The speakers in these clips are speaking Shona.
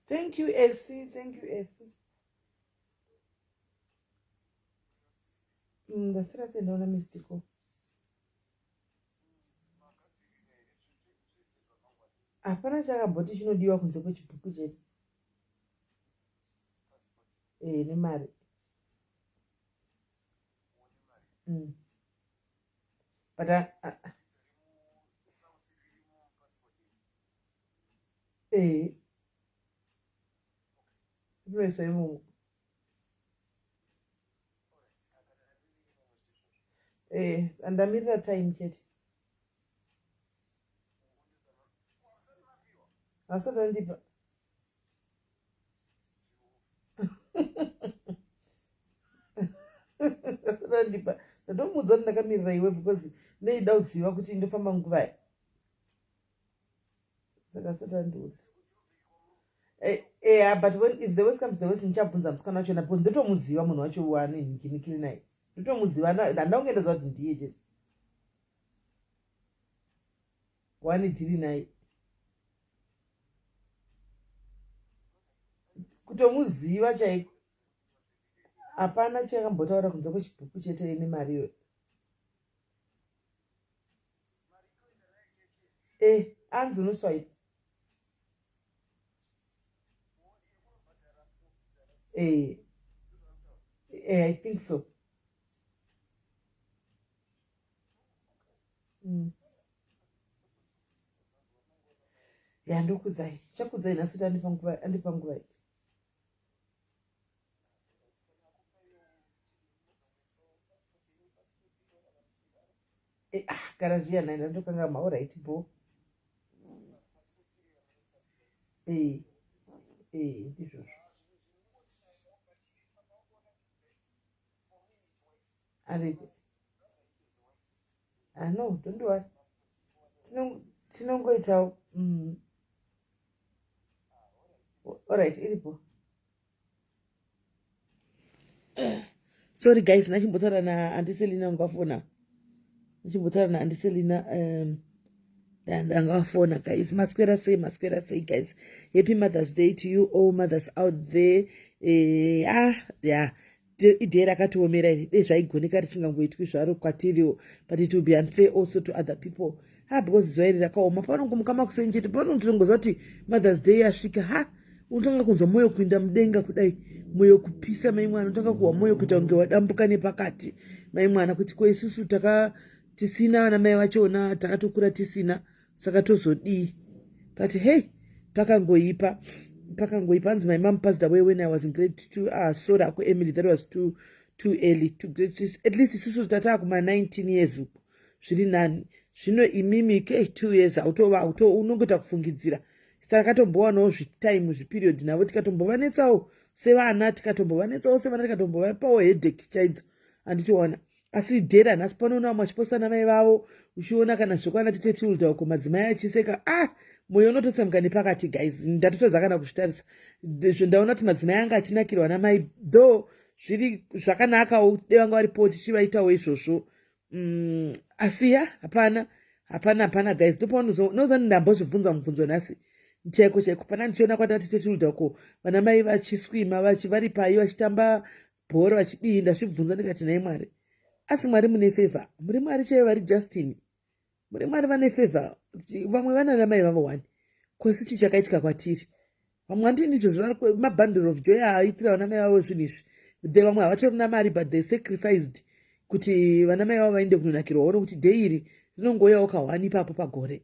Thank you Esi, thank you Esi. Mm, ndasira sei ndaona missed call. Hapana chakamboti chinodiwa kunze kwechibhuku chete. Eh, nemari. But eh inoiswa imomo. Eh, andamirira time chete. Asati andipa. Asati andipa. Ndatomuudza kuti ndakamirira iwe because ndaida kuziva kuti ndofamba nguvai. Saka asati andiudza. Eh, eh, but when if the worst comes the worst ndichabvunza musikana wacho because ndotomuziva munhu wacho wane nhikinikiri naye. Ndotomuziva handina kunge ndaziva kuti ndiye chete. Wane dhiri naye. Kutomuziva chaiko. Hapana chakambotaura kunze kwechibhuku chete ine mari iyoyo. Eh, anzi unoswipe. Eh, eh, I think so. Ya ndokudzai. Chakudzai nhasi kuti andipa nguva, andipa nguva. Eh, ah, gara zviya nhai ndandokanga maorit bo. Eh, eh, ndizvozvo. Anditi. Ah, no, don't worry. Tinongoitawo. Alright, iripo. Sorry guys, ndachimbotaura na Auntie Selina ungafona. Ndachimbotaura na Auntie Selina ndangafona guys. Maswera sei, maswera sei guys. Happy Mother's Day to you all mothers out there. Eh, ah, yeah. Idee rakatiomera iri dei zvaigoneka risingangoitwi zvaro kwatiriwo, but it will be unfair also to other people. Ha, because zuva iri rakaoma. Panongomuka makuseni chete panotongoziva kuti Mother's Day yasvika. Ha, unotanga kunzwa mwoyo kuinda mudenga kudai, mwoyo kupisa mai mwana, unotanga kuhwa mwoyo kuita kunge wadambuka nepakati mai mwana, kuti ko isusu taka tisina vana mai vachona, takatokura tisina, saka tozodii? But hey, pakangoipa, pakangoipa. Hanzi my mom passed away when I was in grade 2. Ah, sorry ako Emily, that was too early to grade 2. At least isusu tataa kuma 19 years uku zviri nani. Zvino imimi ke 2 years autova auto unongoita kufungidzira. Takatombowanawo zvitime zviperiod navo, tikatombovanetsawo sevana, tikatombovanetsawo sevana, tikatombovapawo headache chaidzo, handitoona. Asi dhera nhasi panoona vamwe vachiposta namai vavo, uchiona kana zvekwana tete Tilda uko madzimai achiseka. Ah, mwoyo unototsemuka nepakati guys, ndatotadza kana kuzvitarisa. Ndaona kuti madzimai anga achinakirwa namai, though zviri zvakanakawo de vanga varipo tichivaitawo izvozvo. Asi ya hapana, hapana, hapana guys. Ndopaunoza ndambozvibvunza mubvunzo nhasi chaiko chaiko, pana ndichiona kwana tete Tilda uko vana mai vachiswima vari pai vachitamba bhora vachidii, ndazvibvunza ndikati nhai Mwari, asi Mwari mune favor, muri Mwari chaivo vari Justin, muri Mwari vane favor. Vamwe vana namai vavo wani, kwesi chii chakaitika kwatiri? Vamwe vandii ndizvo mabundle of joy aitira vana mai vavo zvinhu izvi. The vamwe havatorina mari, but they sacrificed kuti vana mai vavo vaende kunonakirwa. One kuti day iri rinongouyawo kahwani ipapo pagore,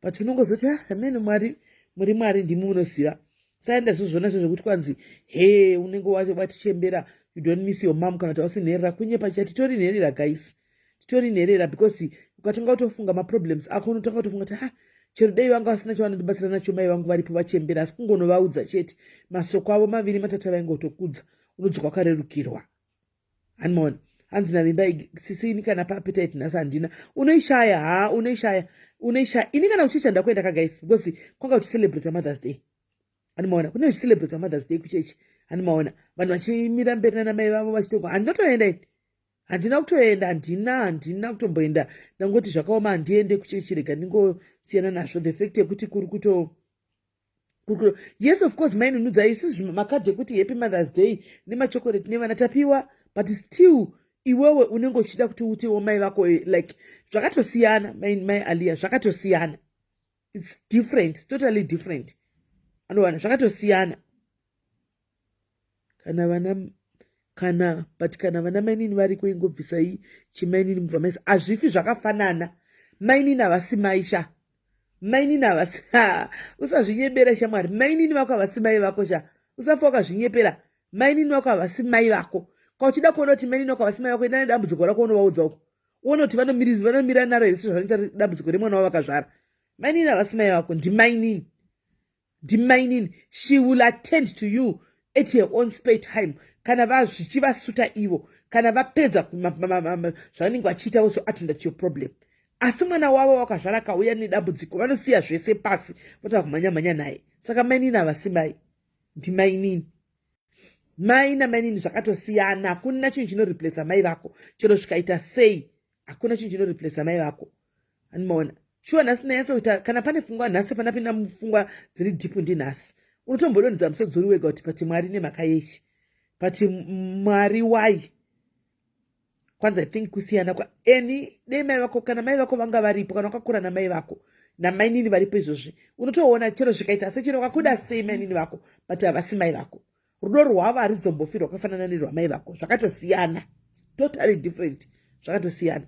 but unongozoti ah, amen Mwari, muri Mwari, ndimi munoziva. Saka ndazvozviona zvezvekuti kwanzi he unenge watichembera, you don't miss your mom kana kuti hausi nherera. Kunyepa cha, titori nherera guys, titori nherera, because ukatanga kutofunga maproblems ako unotanga kutofunga kuti ha, chero dei vanga vasina chavanondibatsira nacho mai vangu varipo vachembera, asi kungonovaudza chete masoko avo maviri matatu avaingotokudza, unodzoka wakarerukirwa. Hanimona hanzi navimba sisi, ini kana paappetite nhasi handina. Unoishaya, ha, unoishaya, unoishaya. Ini kana kuchechi handakuenda ka guys, because kwanga kuchicelebrate Mother's Day. Handimaona kune kuchicelebrate Mother's Day kuchechi, handimaona vanhu vachimira mberi nanamai vavo vachitogwa. Handinotoenda ini, handina kutoenda, handina kutomboenda. Ndangoti zvakaoma, handiende kuchechi, rega ndingosiyana nazvo. The fact yekuti kuri kuto Yes, of course, mainunudza isusu makadhi ekuti Happy Mother's Day nemachokorate nevana tapiwa, but still iwewe unenge uchida kuti utiwo mai vako like zvakatosiyana. Mai Alia, zvakatosiyana. It's different, it's totally different. Anowana zvakatosiyana. Kana vana kana but kana vana mainini variko, ingobvisai chimainini mubva maisa. Hazvifi zvakafanana. Mainini havasi mai sha. Mainini havasi, usazvinyepera shamwari. Mainini vako havasi mai vako sha. Usafa wakazvinyepera. Mainini vako havasi mai vako. Kauchida kuona kuti mainini vako havasi mai vako, enda nedambudziko rako, unovaudza uko, uone kuti vanomira naro here sezvanoita dambudziko remwana wavo vakazvara. Mainini havasi mai vako, ndimainini, ndimainini. She will attend to you at her own spare time kana vazvichivasuta ivo, kana vapedza zvavanenge vachiita, vozoattenda to your problem. Asi mwana wavo wakazvara kauya nedambudziko, vanosiya zvese pasi, votava kumhanya-mhanya naye. Saka mainini havasi mai, ndimainini. Mai namainini zvakatosiyana. Hakuna chinhu chinoreplaca mai vako, chero zvikaita sei. Hakuna chinhu chinoreplaca mai vako. Animaona shuwa nhasi ndanyatsokuita kana pane pfungwa nhasi, panapinda mupfungwa dziri deep ndinhasi. Unotombodonhedza musodzi uri wega kuti pati Mwari nemhaka yechi, but Mwari wai kwanza. I think kusiyana kwaeni dei mai vako, kana mai vako vanga varipo, kana wakakura namai vako namainini varipo izvozvi, unotoona chero zvikaita sechero vakakuda sei mainini vako, but havasi mai vako. Rudo rwavo harizombofi rwakafanana nerwamai vako. Zvakatosiyana, totally different. Zvakatosiyana,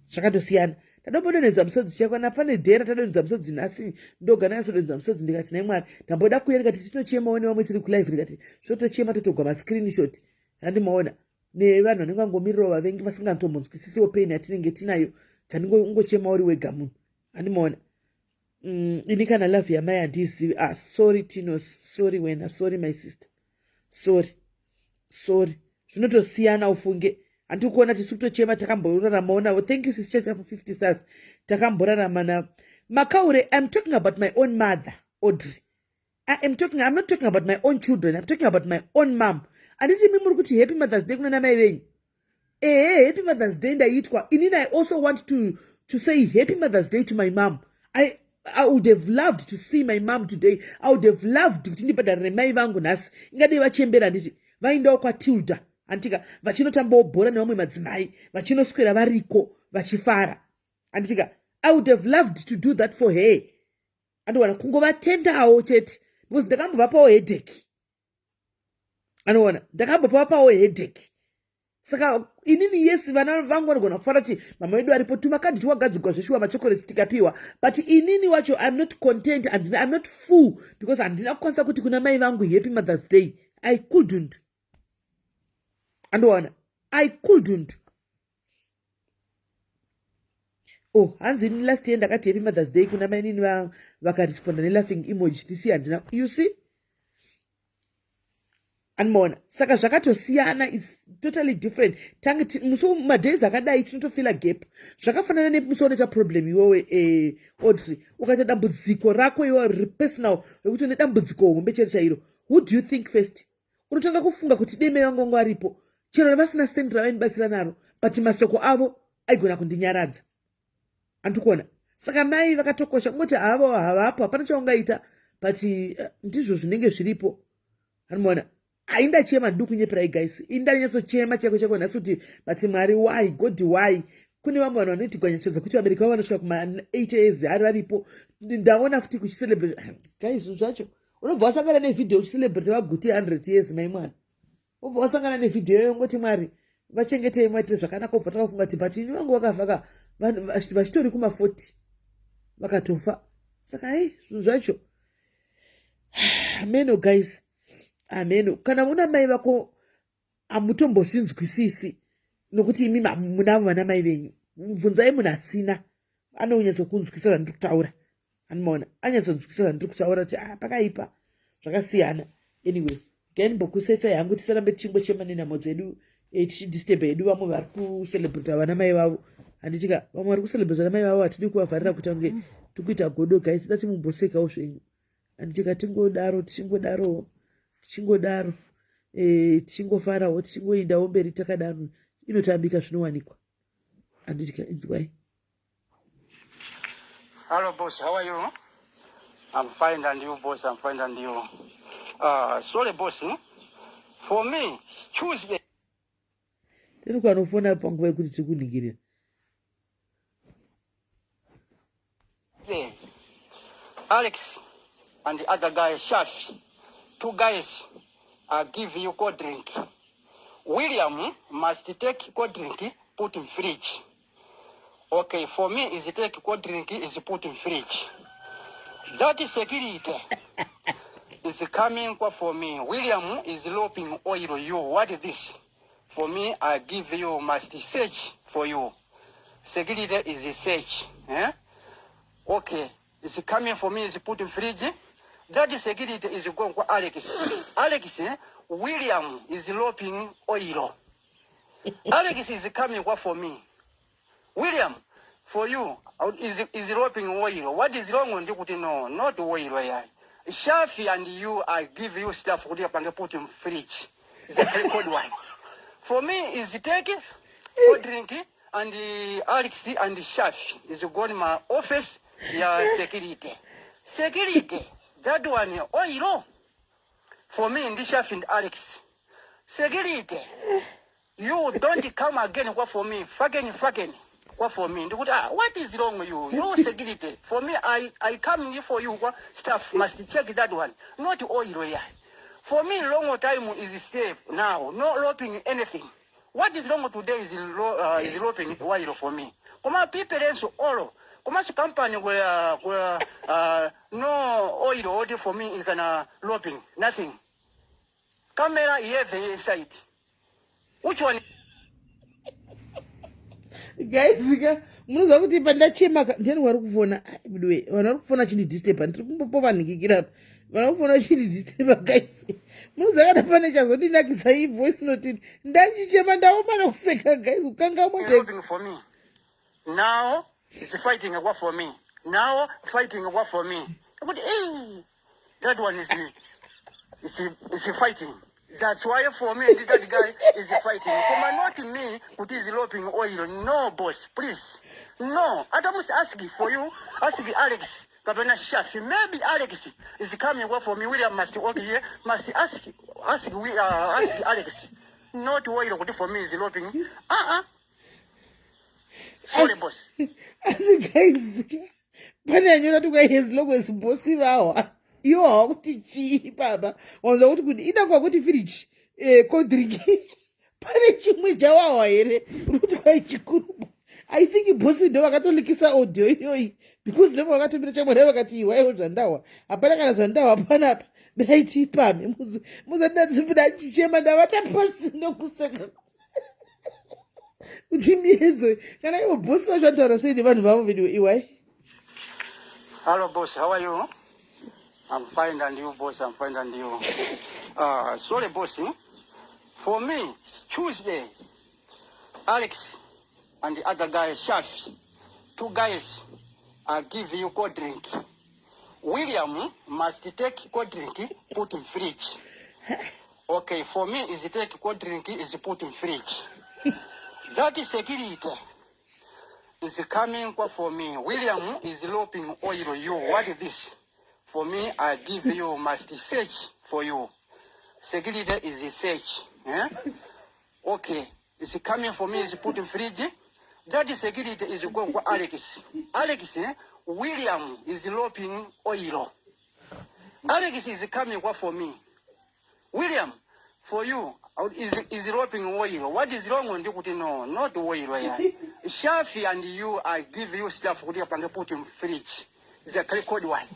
zvakatosiyana. Tadombodonhedza musodzi chakwana pane dhera, tadonhedza musodzi nhasi. Ndoga nanyatsodoedza musodzi, ndikati, "Nai Mwari, ndamboda kuuya." Ndikati tinochemawo nevamwe tiri kulive, ndikati zvotochema, totogwa mascreenshot. Handimaona nevanhu vanenge vangomirirawo vavengi vasingatombonzwisisiwo pain yatinenge tinayo. Kanongochema uri wega munhu. Handimaona ini kana love yamai handizivi. Ah, sorry Tino, sorry wena, sorry my sister, sorry, sorry. Zvinotosiyana ufunge. Handiri kuona tisi kutochema, takamboraramawo navo. Thank you, Sis Chacha, for 50 stars. Takamborarama na makaure. I'm talking about my own mother, Audrey. I'm not talking about my own children, I'm talking about my own mom. Handiti imi muri kuti Happy Mother's Day kuna namai venyu? Ehe, Happy Mother's Day ndaitwa inini. I also want to say Happy Mother's Day to my mom. I would have loved to see my mom today. I would have loved kuti ndibhadharire mai vangu nhasi. Ingadei vachembera, handiti vaendawo kwaTilda, handitika vachinotambawo bhora nevamwe madzimai, vachinoswera variko vachifara, handitika? I would have loved to do that for her. Andowana kungovatendawo chete because ndakambovapawo headache. Anoona ndakambopapawo headache. Saka inini, yes, vana vangu vanogona kufara kuti mama vedu aripo, tumakadhi twagadzirwa zveshuwa, machokoresi tikapiwa, but inini wacho I'm not content and I'm not full because handina kukwanisa kuti kuna mai vangu Happy Mother's Day. I couldn't. Andowana I couldn't. Oh, hanzi ini last year ndakati Happy Mother's Day kuna mainini, vakaresponda nelaughing emoji. This year handina. You see, anomaona. Saka zvakatosiyana, it's totally different. Tange musi madays akadai tinotofila gap. Zvakafanana nemusi unoita problem iwewe, Audrey, ukaita dambudziko rako iwe repersonal, rekuti une dambudziko hombe chero chairo, who do you think first? Unotanga kufunga kuti dei mai vangu vangu varipo, chero vasina sendi ravainibatsira naro, but masoko avo aigona kundinyaradza. Andikuona. Saka mai vakatokosha. Kungoti havo havapo, hapana chaungaita, but ndizvo zvinenge zviripo. Anomaona haindachema ndidi kunyeperai guys, indanyatsochema chaiko chaiko nhasi kuti but Mwari why, God why? Kune vamwe vanhu vanoitigwa nyasha dzekuti vabereki vavo vanosvika kuma8 years ari varipo. Ndaona futi kuchicelebrate, guys, zvinhu zvacho, unobva wasangana nevhidhiyo uchicelebrate vaguti 100 years mai mwana, ubva wasangana nevhidhiyo iyo, ngoti Mwari vachengetei, maitire zvakanaka. Ubva takafunga kuti but ini vangu vakafa vanhu vachitori kuma40 vakatofa. Saka hei, zvinhu zvacho ameno guys, ameno. Kana una mai vako hamutombozvinzwisisi nokuti imi munavo vana mai venyu. Bvunzai munhu asina, anonyatsokunzwisa zvandiri kutaura. Anomaona anyatsonzwisa zvandiri kutaura kuti ah, pakaipa, zvakasiyana. Anyway, gainimbokusetsa yangu, tisarambe tichingochema nenhamo dzedu, tichidisturba hedu vamwe vari kucelebrata vana mai vavo. Handitika vamwe vari kucelebrata vana mai vavo, hatidi kuvavharira kuita kunge tikuita godo. Guys, dati mumbosekawo zvenyu. Handitika tingodaro, tichingodarowo, tichingodaro, tichingofarawo, tichingoindawo mberi takadaro. Inotambika, zvinowanikwa. Handitika inzwai. Hello boss, how are you? I'm fine and you, boss. I'm fine and you. Sorry, boss. For me, Tuesday. Tiri kwanofona panguva yekuti tiri kuningirira. Yeah. Alex and the other guy, Shafi, two guys give you cold drink. William must take cold drink, put in fridge. Okay, for me is take cold drink is put in fridge. That security is coming for me. William is loping oil you. What is this? For me, I give you must search for you. Security is a search. Eh? Okay, it's coming for me is put in fridge. That security is going to Alex. Alex, eh? William is loping oil. Alex is coming for me. William, for you, is loping oil. What is wrong ndikuti no, not oil yayi. Shafi and you, I give you stuff kuti apange put in fridge. It's a very cold one. For me, is take cold drink and Alex and Shafi is going my office ya security. Security, that one oil. For me, ndi Shafi and Alex. Security. You don't come again kwa for me. Fucking fucking kwa for me. Ndikuti ah, what is wrong with you? You security. For me, I come here for you kwa staff must check that one. Not oil yeah. For me, long time is step now. No loping anything. What is wrong today is is loping oil for me. Koma people also all. Koma company where no oil order for me is gonna loping nothing. Camera here inside. Which one? Guys ka, munoziva kuti pandachema ndiani wari kufona? Budiwe, vanhu vari kufona chindidisturba. Ndiri kumbopovanhikikira apa, vanhu vari kufona chindidisturba. Guys, munoziva kana pane chazondinakisa, iyi voice note. Ndachichema, ndaoma nokuseka guys, kukangamwa. Loping for me. Now it's fighting what for me. Now fighting what for me. But hey, that one is fighting. That's why for me that guy is fighting. Koma not me kuti is loping oil. No boss, please. No. I must ask for you. Ask Alex. Kapena Shafi. Maybe Alex is coming work for me. William must work here. Must ask Alex. Not oil kuti for me is loping. Uh-uh. Sorry, boss. Asi guys, pane anyora kuti kwai as long as bosi vawa iwo hawa kuti chii baba, wanza kuti kuti ida kwa kuti fridge cold drink, pane chimwe chawawa here uri kuti kwai chikuru? I think bosi ndo vakatolikisa audio iyoyi because ndo vakatomira chamwari vakati iwaiwo zvandawa hapana kana zvandawa panapa daitipame muzandadzimbuda chichema, ndavata pasi nokuseka kuti miedzo kana ivo bosi vacho vanotaura sei nevanhu vavo vedu iwai. Hello, boss. How are you? I'm fine, and you, boss? I'm fine, and you? Sorry, boss. For me, Tuesday, Alex and the other guy, Shafi, two guys, give you cold drink. William must take cold drink, put in fridge. Okay, for me, is take cold drink, is put in fridge. That security is coming for me. William is loping oil you. What is this? For me, I give you must search for you. Security is a search. Eh? Okay. It's coming for me, is put in fridge. That security is going to Alex. Alex, eh? William is loping oil. Alex is coming for me. William, for you, is loping oil. What is wrong ndikuti no, not oil yeah. Shafi and you, I give you stuff kuti apange put in fridge. It's a cold one.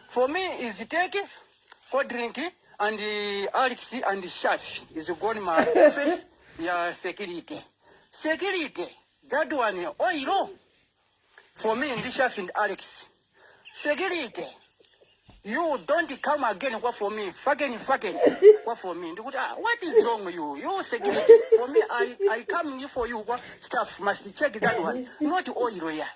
For me, is take cold drink and Alex and Shafi is going my office ya security. Security, that one oil. For me, ndi Shafi and Alex. Security. You don't come again kwa for me. Fucking fucking kwa for me. Ndikuti ah, what is wrong with you? You security. For me, I come here for you kwa staff must check that one. Not oil yeah.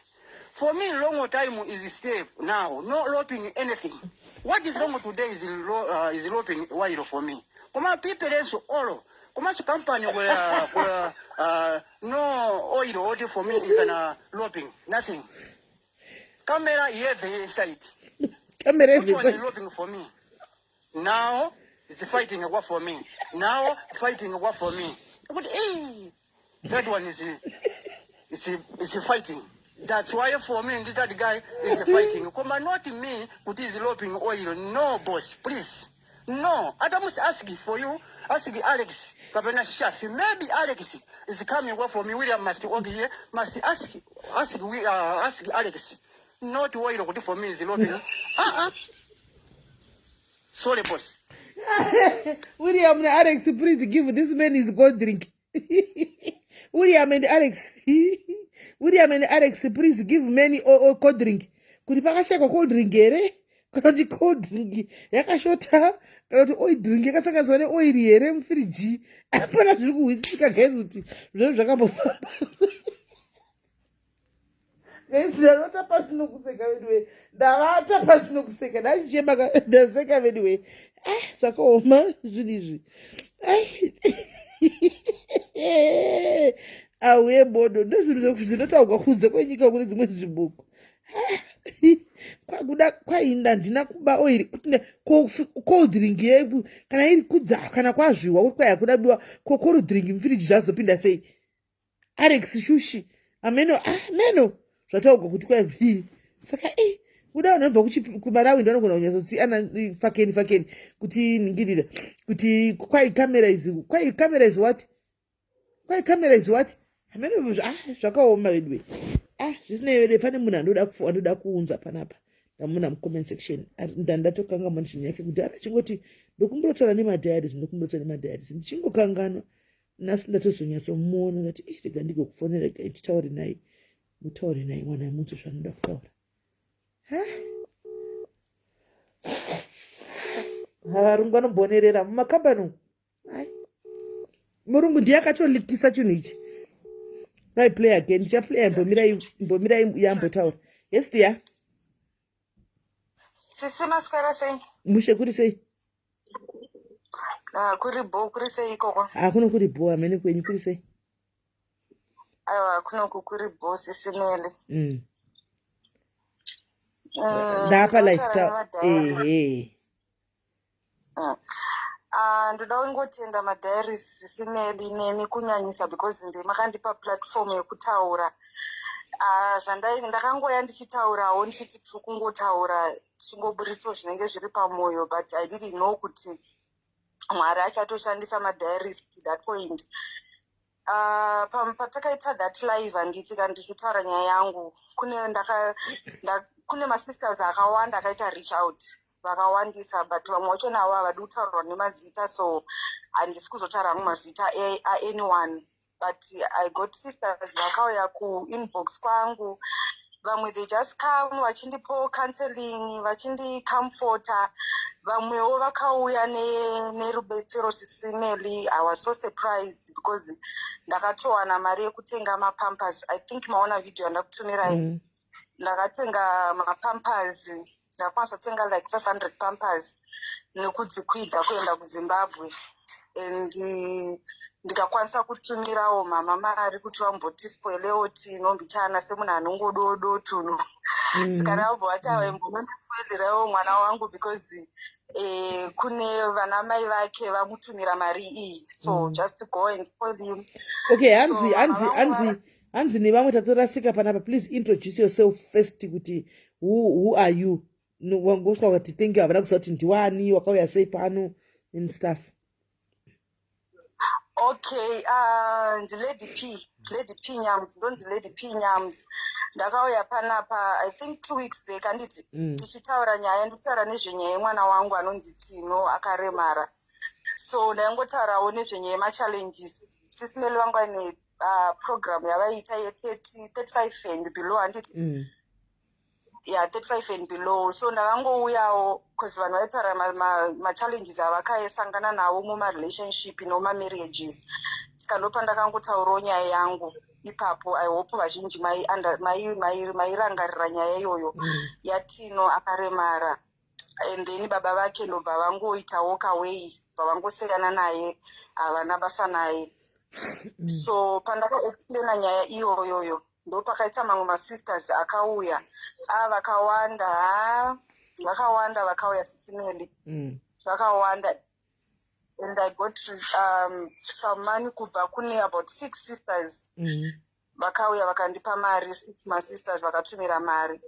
For me, long time is step now. No loping anything. What is wrong today is loping oil for me. Koma people also all. Koma company where no oil order for me is gonna loping nothing. Camera here inside. Camera Which every one is side. lobbying for me? Now it's fighting a war for me. Now fighting a war for me. But hey, that one is fighting. That's why for me that guy is fighting. Koma not me kuti is lobbying oil. No boss, please. No, Adamus ask for you. Ask Alex kapena Shafi. Maybe Alex is coming work for me. William must work here. Must ask Alex. Not oil kuti for me is lobbying. Uh-uh. Sorry boss. William and Alex, please give this man his gold drink. William and Alex. William and Alex, please give many cold drink. Kuti pakashayikwa cold drink here? Kana kuti cold drink yakashota? Kana kuti oil drink yakasanganiswa neoil here mufiriji? Hapana zviri kuhwisisika guys kuti zvinhu zvakambofamba. Guys, ndavata pasi nokuseka veduwe. Ndavata pasi nokuseka. Ndachichema ndaseka veduwe. Ah, zvakaoma zvinhu izvi. Ai. Auye bodo ndozvinhu zvinotaurwa kunze kwenyika kune dzimwe nzvimbo. Kwakuda kwainda handina kuba oil cold drink yeku kana iri kudza kana kwazviwa kuti kwai hakuna biwa ko cold drink mufiriji zvazopinda sei? Alex Shushi ameno ah meno zvataurwa kuti kwai saka kuda vanhu vanobva kuMalawi ndo vanogona kunyatsoti ana fakeni fakeni kuti ningirira kuti kwai camera is kwai camera is what kwai camera is what hameno ah zvakaoma veduwe. Ah, zvisinei veduwe, pane munhu anoda kuunza panapa. Ndamuna mucomment section. Ndandatokanga zvinhu yake kuti achingoti ndokumbotaura nemadiaries, ndokumbotaura nemadiaries, ndichingokanganwa. Nhasi ndatozonyatsomuona ngati ih rega ndigokufonera, rega titaure naye, mutaure naye mwana munzi zvanoda kutaura. Ha, varungu vanombonerera mumakambani umu. Ai, murungu ndiye akatolikisa chinhu ichi. Dai play again, ndichaplaya. Mbomirai, mbomirai yambotaura. Yes dear. Sisi, maswera sei? Mushe, kuri sei? Ah, kuri bo, kuri sei ikoko? Hakuno kuri bo, hamene kwenyu kuri sei? Aiwa, kunoku kuri bo, sisi Mele. Ndapa life Ndinotaura ta nemadhayari. Ehe. Ah, ndoda kungotenda madiaries, sisi Meli, nemi kunyanyisa because ndi makandipa platform yekutaura. Ah, zvandai ndakangoya ndichitaurawo ndichiti tiri kungotaura tichingoburitsawo zvinenge zviri pamwoyo, but I didn't know kuti Mwari achatoshandisa madiaries to that point. Patakaita that live, handiti kana ndichitaura nyaya yangu, kune ndaka nda, kune masisters akawanda akaita reach out vakawandisa, but vamwe vacho navo havadi kutaurwa nemazita, so handisi kuzotaura hangu mazita aanyone. But I got sisters vakauya kuinbox kwangu. Vamwe they just come vachindipawo counseling, vachindicomforta. Vamwewo vakauya nerubetsero. Sisi Meli, I was so surprised because ndakatowana mari yekutenga mapampers. I think maona video yandakutumirai. Ndakatenga mapampers, ndakakwanisa kutenga like 500 pampers nekudzikwidza kuenda kuZimbabwe and ndikakwanisa kutumirawo mama mari kuti vambotispoilewo tinombichana semunhu anongododo tunhu. Saka ndavabva vati aimbonondispoilerawo mwana wangu because kune vana mai vake vamutumira mari iyi, so just go and spoil him. Okay, hanzi So, hanzi mama vangu hanzi hanzi nevamwe tatorasika panapa. Please introduce yourself first kuti who are you? No, wangosvika ukati thank you, havana kuziva kuti ndiwani, wakauya sei pano and stuff. Okay, ndiLady P, Lady P Nyams. Ndonzi Lady P Nyams. Ndakauya panapa I think 2 weeks back, handiti? Tichitaura nyaya, ndichitaura nezvenyaya yemwana wangu anonzi Tino akaremara. So ndaingotaurawo nezvenyaya yemachallenges. Sisi Meli vangu aine program yavaiita ye30 35 and below, handiti? Ya, 35 and below. So ndakangouyawo because vanhu vaitaura machallenges avakaisangana nawo mumarelationship nomamarriages, saka ndopandakangotaurawo nyaya yangu ipapo. I hope vazhinji mairangarira nyaya iyoyo yaTino akaremara and then baba vake ndobva vangoita walk away, bva vangosiyana naye, havana basa naye. So pandakaexplaina nyaya iyoyoyo, ndopakaita mamwe masisters akauya, a vakawanda ha. Vakawanda vakauya, Sis Melly. Vakawanda, and I got some money kubva kune about six sisters. Vakauya vakandipa mari, six masisters vakatumira mari.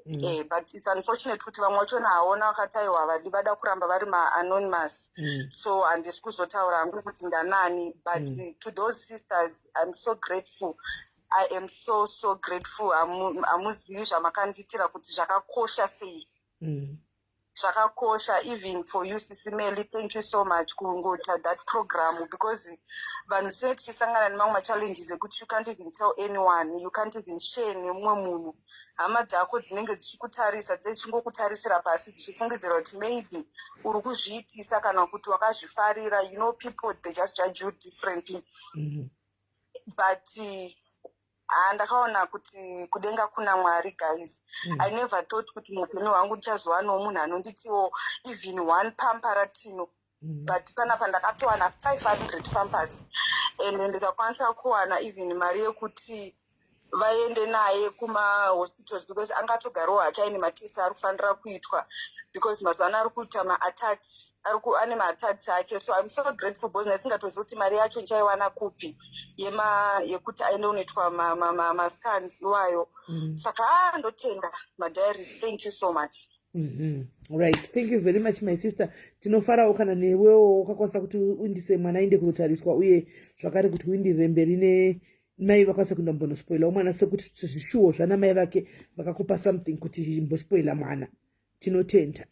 But it's unfortunate kuti vamwe vachona haona, vakataiwa vadi vada kuramba vari maanonymous. So handisi kuzotaura hangu kuti ndanani, but to those sisters, I'm so grateful. I am so so grateful. Hamuzivi zvamakandiitira kuti zvakakosha sei. Zvakakosha. Even for you, Sis Melly, thank you so much kungoita that program, because vanhu tinenge tichisangana nemamwe machallenges ekuti you can't even tell anyone, you can't even share nemumwe munhu. Hama dzako dzinenge dzichikutarisa, dzichingokutarisira pasi, dzichifungidzira kuti maybe uri kuzviitisa kana kuti wakazvifarira. People, they just judge you differently. But ha, ndakaona kuti kudenga kuna Mwari, guys. I never thought kuti muupenyu hwangu ndichazowanawo munhu anonditiwo even one pamper raTino. But panapa ndakatowana 500 pampers, and ndikakwanisa kuwana even mari yekuti vaende naye kumahospitals, because angatogarawo hake aine matest ari kufanira kuitwa, because mazuva ano ari kuita maattacks, ane maattacks ake. So I'm so grateful, because ndisingatozivi kuti mari yacho ndichaiwana kupi yekuti aende kunoitwa mascans iwayo. Saka a ndotenda madiaries. Thank you so much. Right, thank you very much, my sister. Tinofarawo kana newewo wakakwanisa kuti uindise mwana aende kunotariswa, uye zvakare kuti uindirire mberi nemai vakwanisa kuenda mbonospoilawo mwana, sekuti zvishuwo zvana mai vake vakakupa something kuti mbospoila mwana. Tinotenda.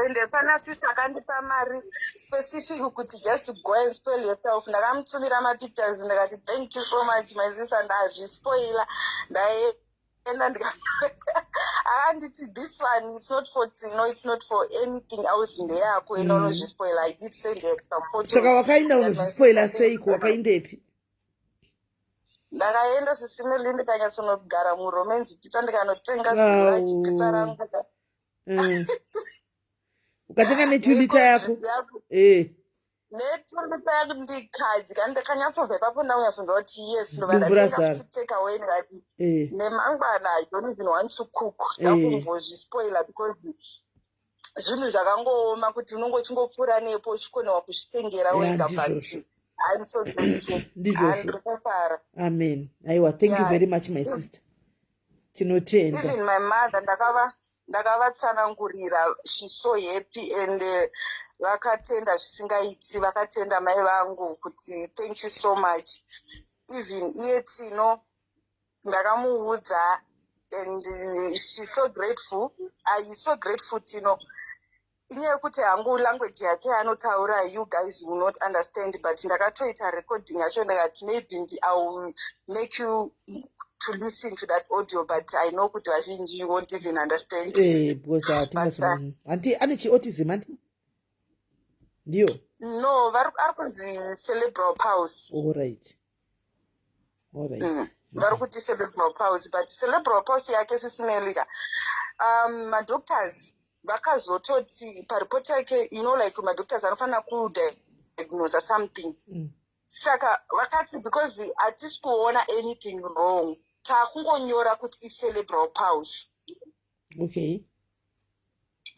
Ende pana sister akandipa mari specific kuti just go and spoil yourself. Ndakamutumira mapictures, ndikati, "Thank you so much, my sister, ndazvispoila." Ndaenda akanditi, "This one, it's not for Tino, it's not for anything else, ndeyako, enda unozvispoila." I did send her some photos. Saka wakaenda unozvispoila seiko? Wakaendepi? Ndakaenda, Sis Melly, ndikanyatsonogara muRomans Pizza, ndikanotenga zilarge pizza rangu. Ukatenga ne2 litre yako? Ne2 litre yangu, ndikadya, ndikanyatsobva ipapo ndakunyatsonzwa kuti yes, ndobva Dumbu ndatenga razara. futi take away, ndikati nemangwana I don't even want to cook. Ndakumbozvispoila because zvinhu zvakangooma kuti unonge uchingopfuura nepo uchikonewa kuzvitengera wega, but Ndizvozvo. I'm so grateful. Ndizvozvo. Handiri kufara. Amen. Aiwa, thank you very much, my sister. Tinotenda. Even my mother, ndakavatsanangurira. She's so happy and vakatenda zvisingaiti. Vakatenda mai vangu kuti thank you so much. Even iye Tino ndakamuudza, and she's so grateful. I so grateful. Tino, inyaya yekuti hangu language yake anotaura, you guys will not understand, but ndakatoita recording yacho, ndakati maybe I will make you to listen to that audio, but I know kuti vazhinji, you won't even understand. Because hatingazo hanti ane chiautism, hanti ndiyo? No, ari kunzi cerebral palsy. All right. Vari kuti cerebral palsy, but cerebral palsy yake, Sis Melly ka, madoctors vakazototi paripoti yake, like madoctors anofanira kudiagnosa something. Saka vakati because hatisi kuona anything wrong, taakungonyora kuti icerebral palsy.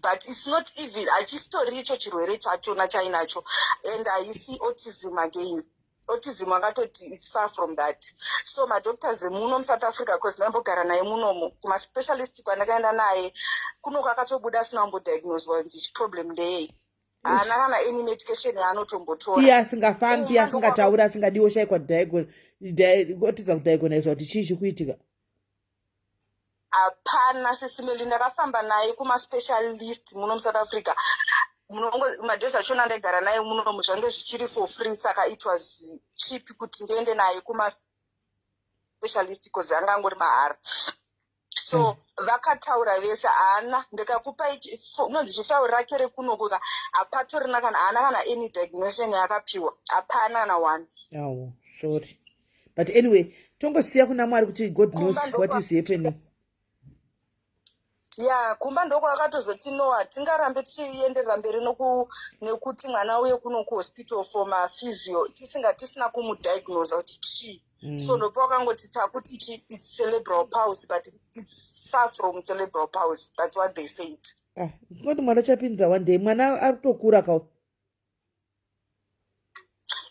But it's not even, hachisitori icho chirwere chachona chainacho, and haisi autism again. Autism akatoti it's far from that. So madoctors emuno muSouth Africa, because ndaimbogara naye munomo, kumaspecialist kwandakaenda naye kunoko, akatobuda asina kumbodiagnoswa kunzi chiproblem ndeyei. Haana kana any medication yaanotombotora. Iye asingafambi, asingatauri, asingadiwo shaikwa otidza kudiagnoswa kuti chii chikuitika. Hapana, Sis Melly. Ndakafamba naye kumaspecialist muno muSouth Africa. Madays achona ndaigara naye munomu, zvange zvichiri for free, saka it was cheap kuti ndiende naye kumaspecialist because anga angori mahara. So vakataura vese, haana. Ndikakupai unonzi chifauri rake rekunokuka, hapatorina kana, haana kana any diagnosion yaakapiwa, hapana kana one. Oh, sorry, but anyway, tongosiya kuna Mwari kuti God knows what is happening. Ya, kumba ndokwakatozoti no, hatingarambe tichienderera mberi nekuti mwana uye kuno kuhospital for maphysio tisinga tisina kumudiagnosa kuti chii. So ndopa wakangoti takuti chi it's cerebral palsy, but it's far from cerebral palsy. That's what they said. Ah, ngoti mwana achapindira one day, mwana ari kutokura ka.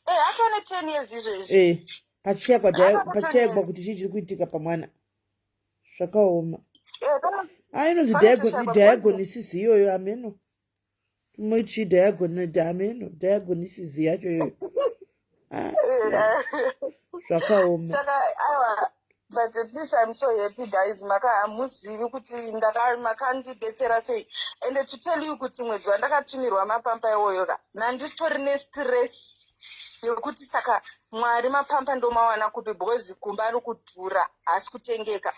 Eh, atone 10 years izvezvi. Eh, pachiyakwa pachiyakwa kuti chii chiri kuitika pamwana. Zvakaoma. Eh, Ah, inonzi diagnosis iyoyo ameno. Moiti diagnosis ameno, diagnosis yacho iyoyo. Ah, zvakaoma. Saka aiwa, but at least I'm so happy guys, maka hamuzivi kuti makandibetsera sei. And to tell you kuti mwedzi wandakatumirwa mapampa iwoyo ka, nanditori nestress yekuti saka Mwari mapampa ndomawana kupi, because kumba ari kudhura, haasi kutengeka.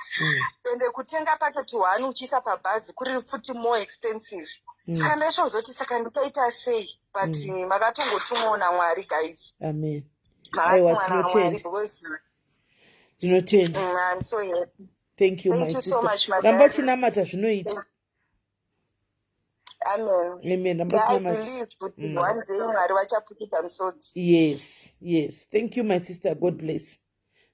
Ende kutenga paketi one uchiisa pabhazi kuri futi more expensive. Saka ndaisvozoti saka ndichaita sei, but makatongotumwawo naMwari guys. Amen. Aiwa, Makatumwa naMwari tinotenda. because Tinotenda. I'm so happy. Thank you, Thank my you so sister. much, my Ramba darling. uchinamata, zvinoita. Amen. Amen. Ramba Yeah, I uchinamata. believe kuti one day Mwari vachapukita misodzi. Yes. Thank you, my sister. God bless.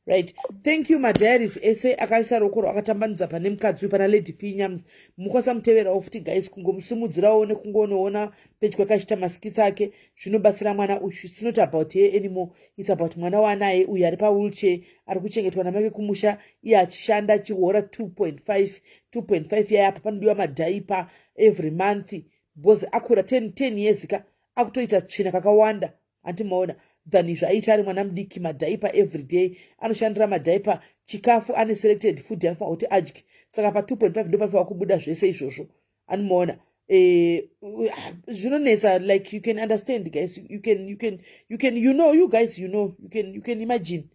Right. Thank you, madiaries ese akaisa ruoko rwakatambanudza pane mukadzi uyu, pana Lady P Nyams. Mukwanisa muteverawo futi guys, kungomusimudzirawo nekungonoona pedyo akachiita maskits ake, zvinobatsira mwana uyu. It's not about her anymore, it's about mwana waanaye uyu ari pawheelchair, ari kuchengetwa namake kumusha, iye achishanda achihora 2.5 2.5 yaya. Apa panodiwa madiaper every month because akura 10 10 years ka, akutoita tsvina kakawanda, handimaona, than izvo aita ari mwana mudiki. Madiaper every day, anoshandira madiaper, chikafu ane selected food anofanira kuti adye. Saka pa2.5 ndo panofanira kubuda zvese izvozvo, anomaona. Zvinonetsa, like you can understand guys, you can you know, you guys, you know, you can imagine,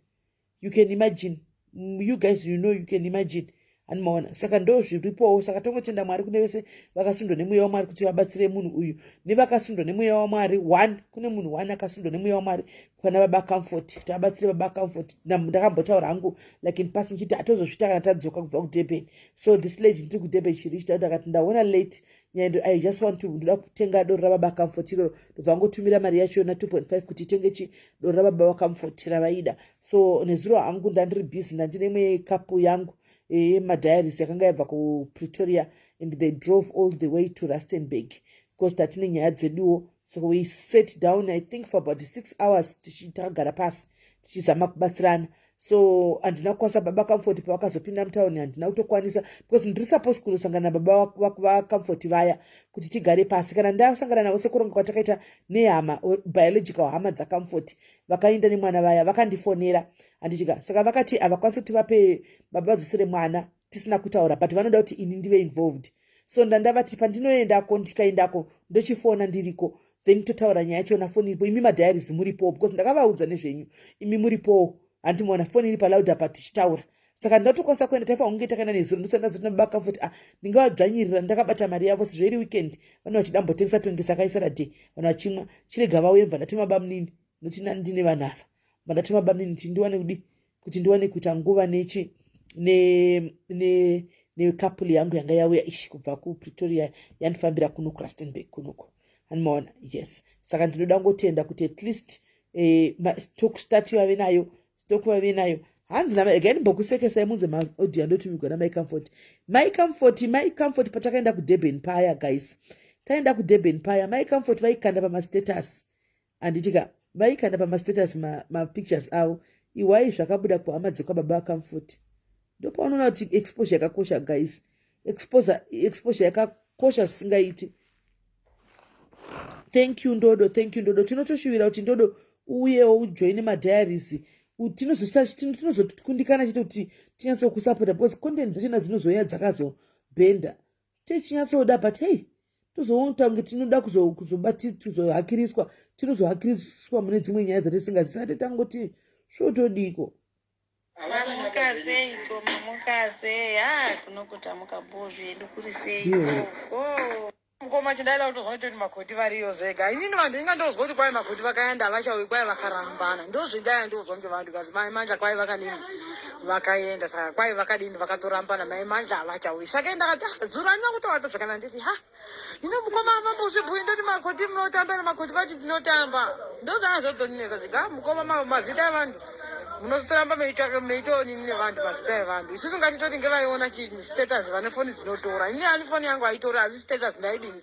you can imagine, you guys, you know, you can imagine, anomaona. Saka ndo zviripowo. Saka tongotenda Mwari kune vese vakasundwa nemweya waMwari kuti vabatsire munhu uyu, nevakasundwa nemweya waMwari one, kune munhu one akasundwa nemweya waMwari kwana baba Comfort kuti abatsire baba Comfort. Ndakambotaura hangu like in passing chiti hatozozvita kana tadzoka kubva kuDurban. So this lady, ndiri kuDurban, chiri chita ndakati ndaona late nyaya, I just want to, ndoda kutenga doro rababa Comfort iroro. Ndobva ngotumira mari yacho yona 2.5 kuti itenge chi doro rababa vaComfort ravaida. So nezuro hangu ndandiri busy, ndandine imwe couple yangu yemadiaries yakanga yabva kuPretoria and they drove all the way to Rustenburg because tatine nyaya dzeduwo. So we sat down, I think, for about 6 hours, takagara pasi tichizama kubatsirana. So handina kukwanisa baba Comfort pavakazopinda mutauni, handina kutokwanisa because ndiri suppose kunosangana nababa vaComfort vaya kuti tigare pasi. Kana ndasangana navo, sekuronga kwatakaita nehama, biological hama dzaComfort vakaenda nemwana vaya, vakandifonera, handitika. Saka vakati havakwanisi kuti vape baba vadzosere mwana tisina kutaura, but vanoda kuti ini ndive involved. So ndandavati pandinoendako, ndikaendako ndochifona ndiriko, then totaura nyaya yachona foni iripo, imi madiaries muripowo, because ndakavaudza nezvenyu, imi muripowo, handimaona, foni iri paloud apa tichitaura. Saka ndinatokwanisa kuenda, taifanira kunge takaenda nezuro. Ndosandazoti nababa Comfort, ah, ndingavadzvanyirira ndakabata mari yavo sezvo iri weekend, vanhu vachidambotengesa tongesa kaisarade, vanhu vachimwa, chirega vauye. Mva ndatuma bamunini nokuti ndine vanhu ava, mandatuma bamunini kuti ndiwane kudi kuti ndiwane kuita nguva nechi necouple yangu yanga yauya ishi kubva kuPretoria, yandifambira kuno kuRustenburg kunoko, handimaona. Yes, saka ndinoda ngotenda kuti at least stock start vave nayo, stock vave nayo. Hanzi regai ndimbokusekesai munze maaudio andotumigwa namai Comfort. Mai Comfort, mai Comfort, patakaenda kuDurban paya guys, taenda kuDurban paya, mai Comfort vaikanda pamastatus, handitika, vaikanda pamastatus mapictures avo iwai zvakabuda kuhama dzekwababa vaComfort. Ndopaunoona kuti exposure yakakosha guys, exposure yakakosha zvisingaiti. Thank you Ndodo, thank you Ndodo. Tinotoshuvira kuti Ndodo uyewo ujoine madiaries, tinozokundikana chete kuti tinyatsokusapota because content dzachona dzinozoya dzakazobhenda, tichinyatsoda, but hey, tozoona kunge tinoda kuzohakiriswa, tinozohakiriswa mune dzimwe nyaya dzatisingazi tangoti svotodiko. Mamuka sei ngoma? Muka sei? Ha, kunokutamuka bho zvedu, kuri sei? Ndiyo. Ko Mukoma, chindaida kutozwa kuti makoti variyo zvega. Inini vanhu inga ndozwa kuti kwai makoti vakaenda, havachauyi, kwai vakarambana. Ndozvindaya ndozwa ngevanhu kazi mai Mandla kwai vakanini, vakaenda, saka kwai vakadini, vakatorambana, mai Mandla havachauyi. Saka ndakati, "Ah, zuro handina kutovata zvakanaka." Nditi, ha, ino mukoma vambozvibhuyi, ndoti makoti munotamba ere? Makoti vati tinotamba. Ndozvaa zvotoninetsa zvega mukoma, mazita evanhu. Munozotoramba meitsvaka meitoonini nevanhu mazita evanhu. Isusu ngatitoti ngevaiona chinyi status vane foni dzinotora. Ini ani foni yangu haitori asi status ndaidini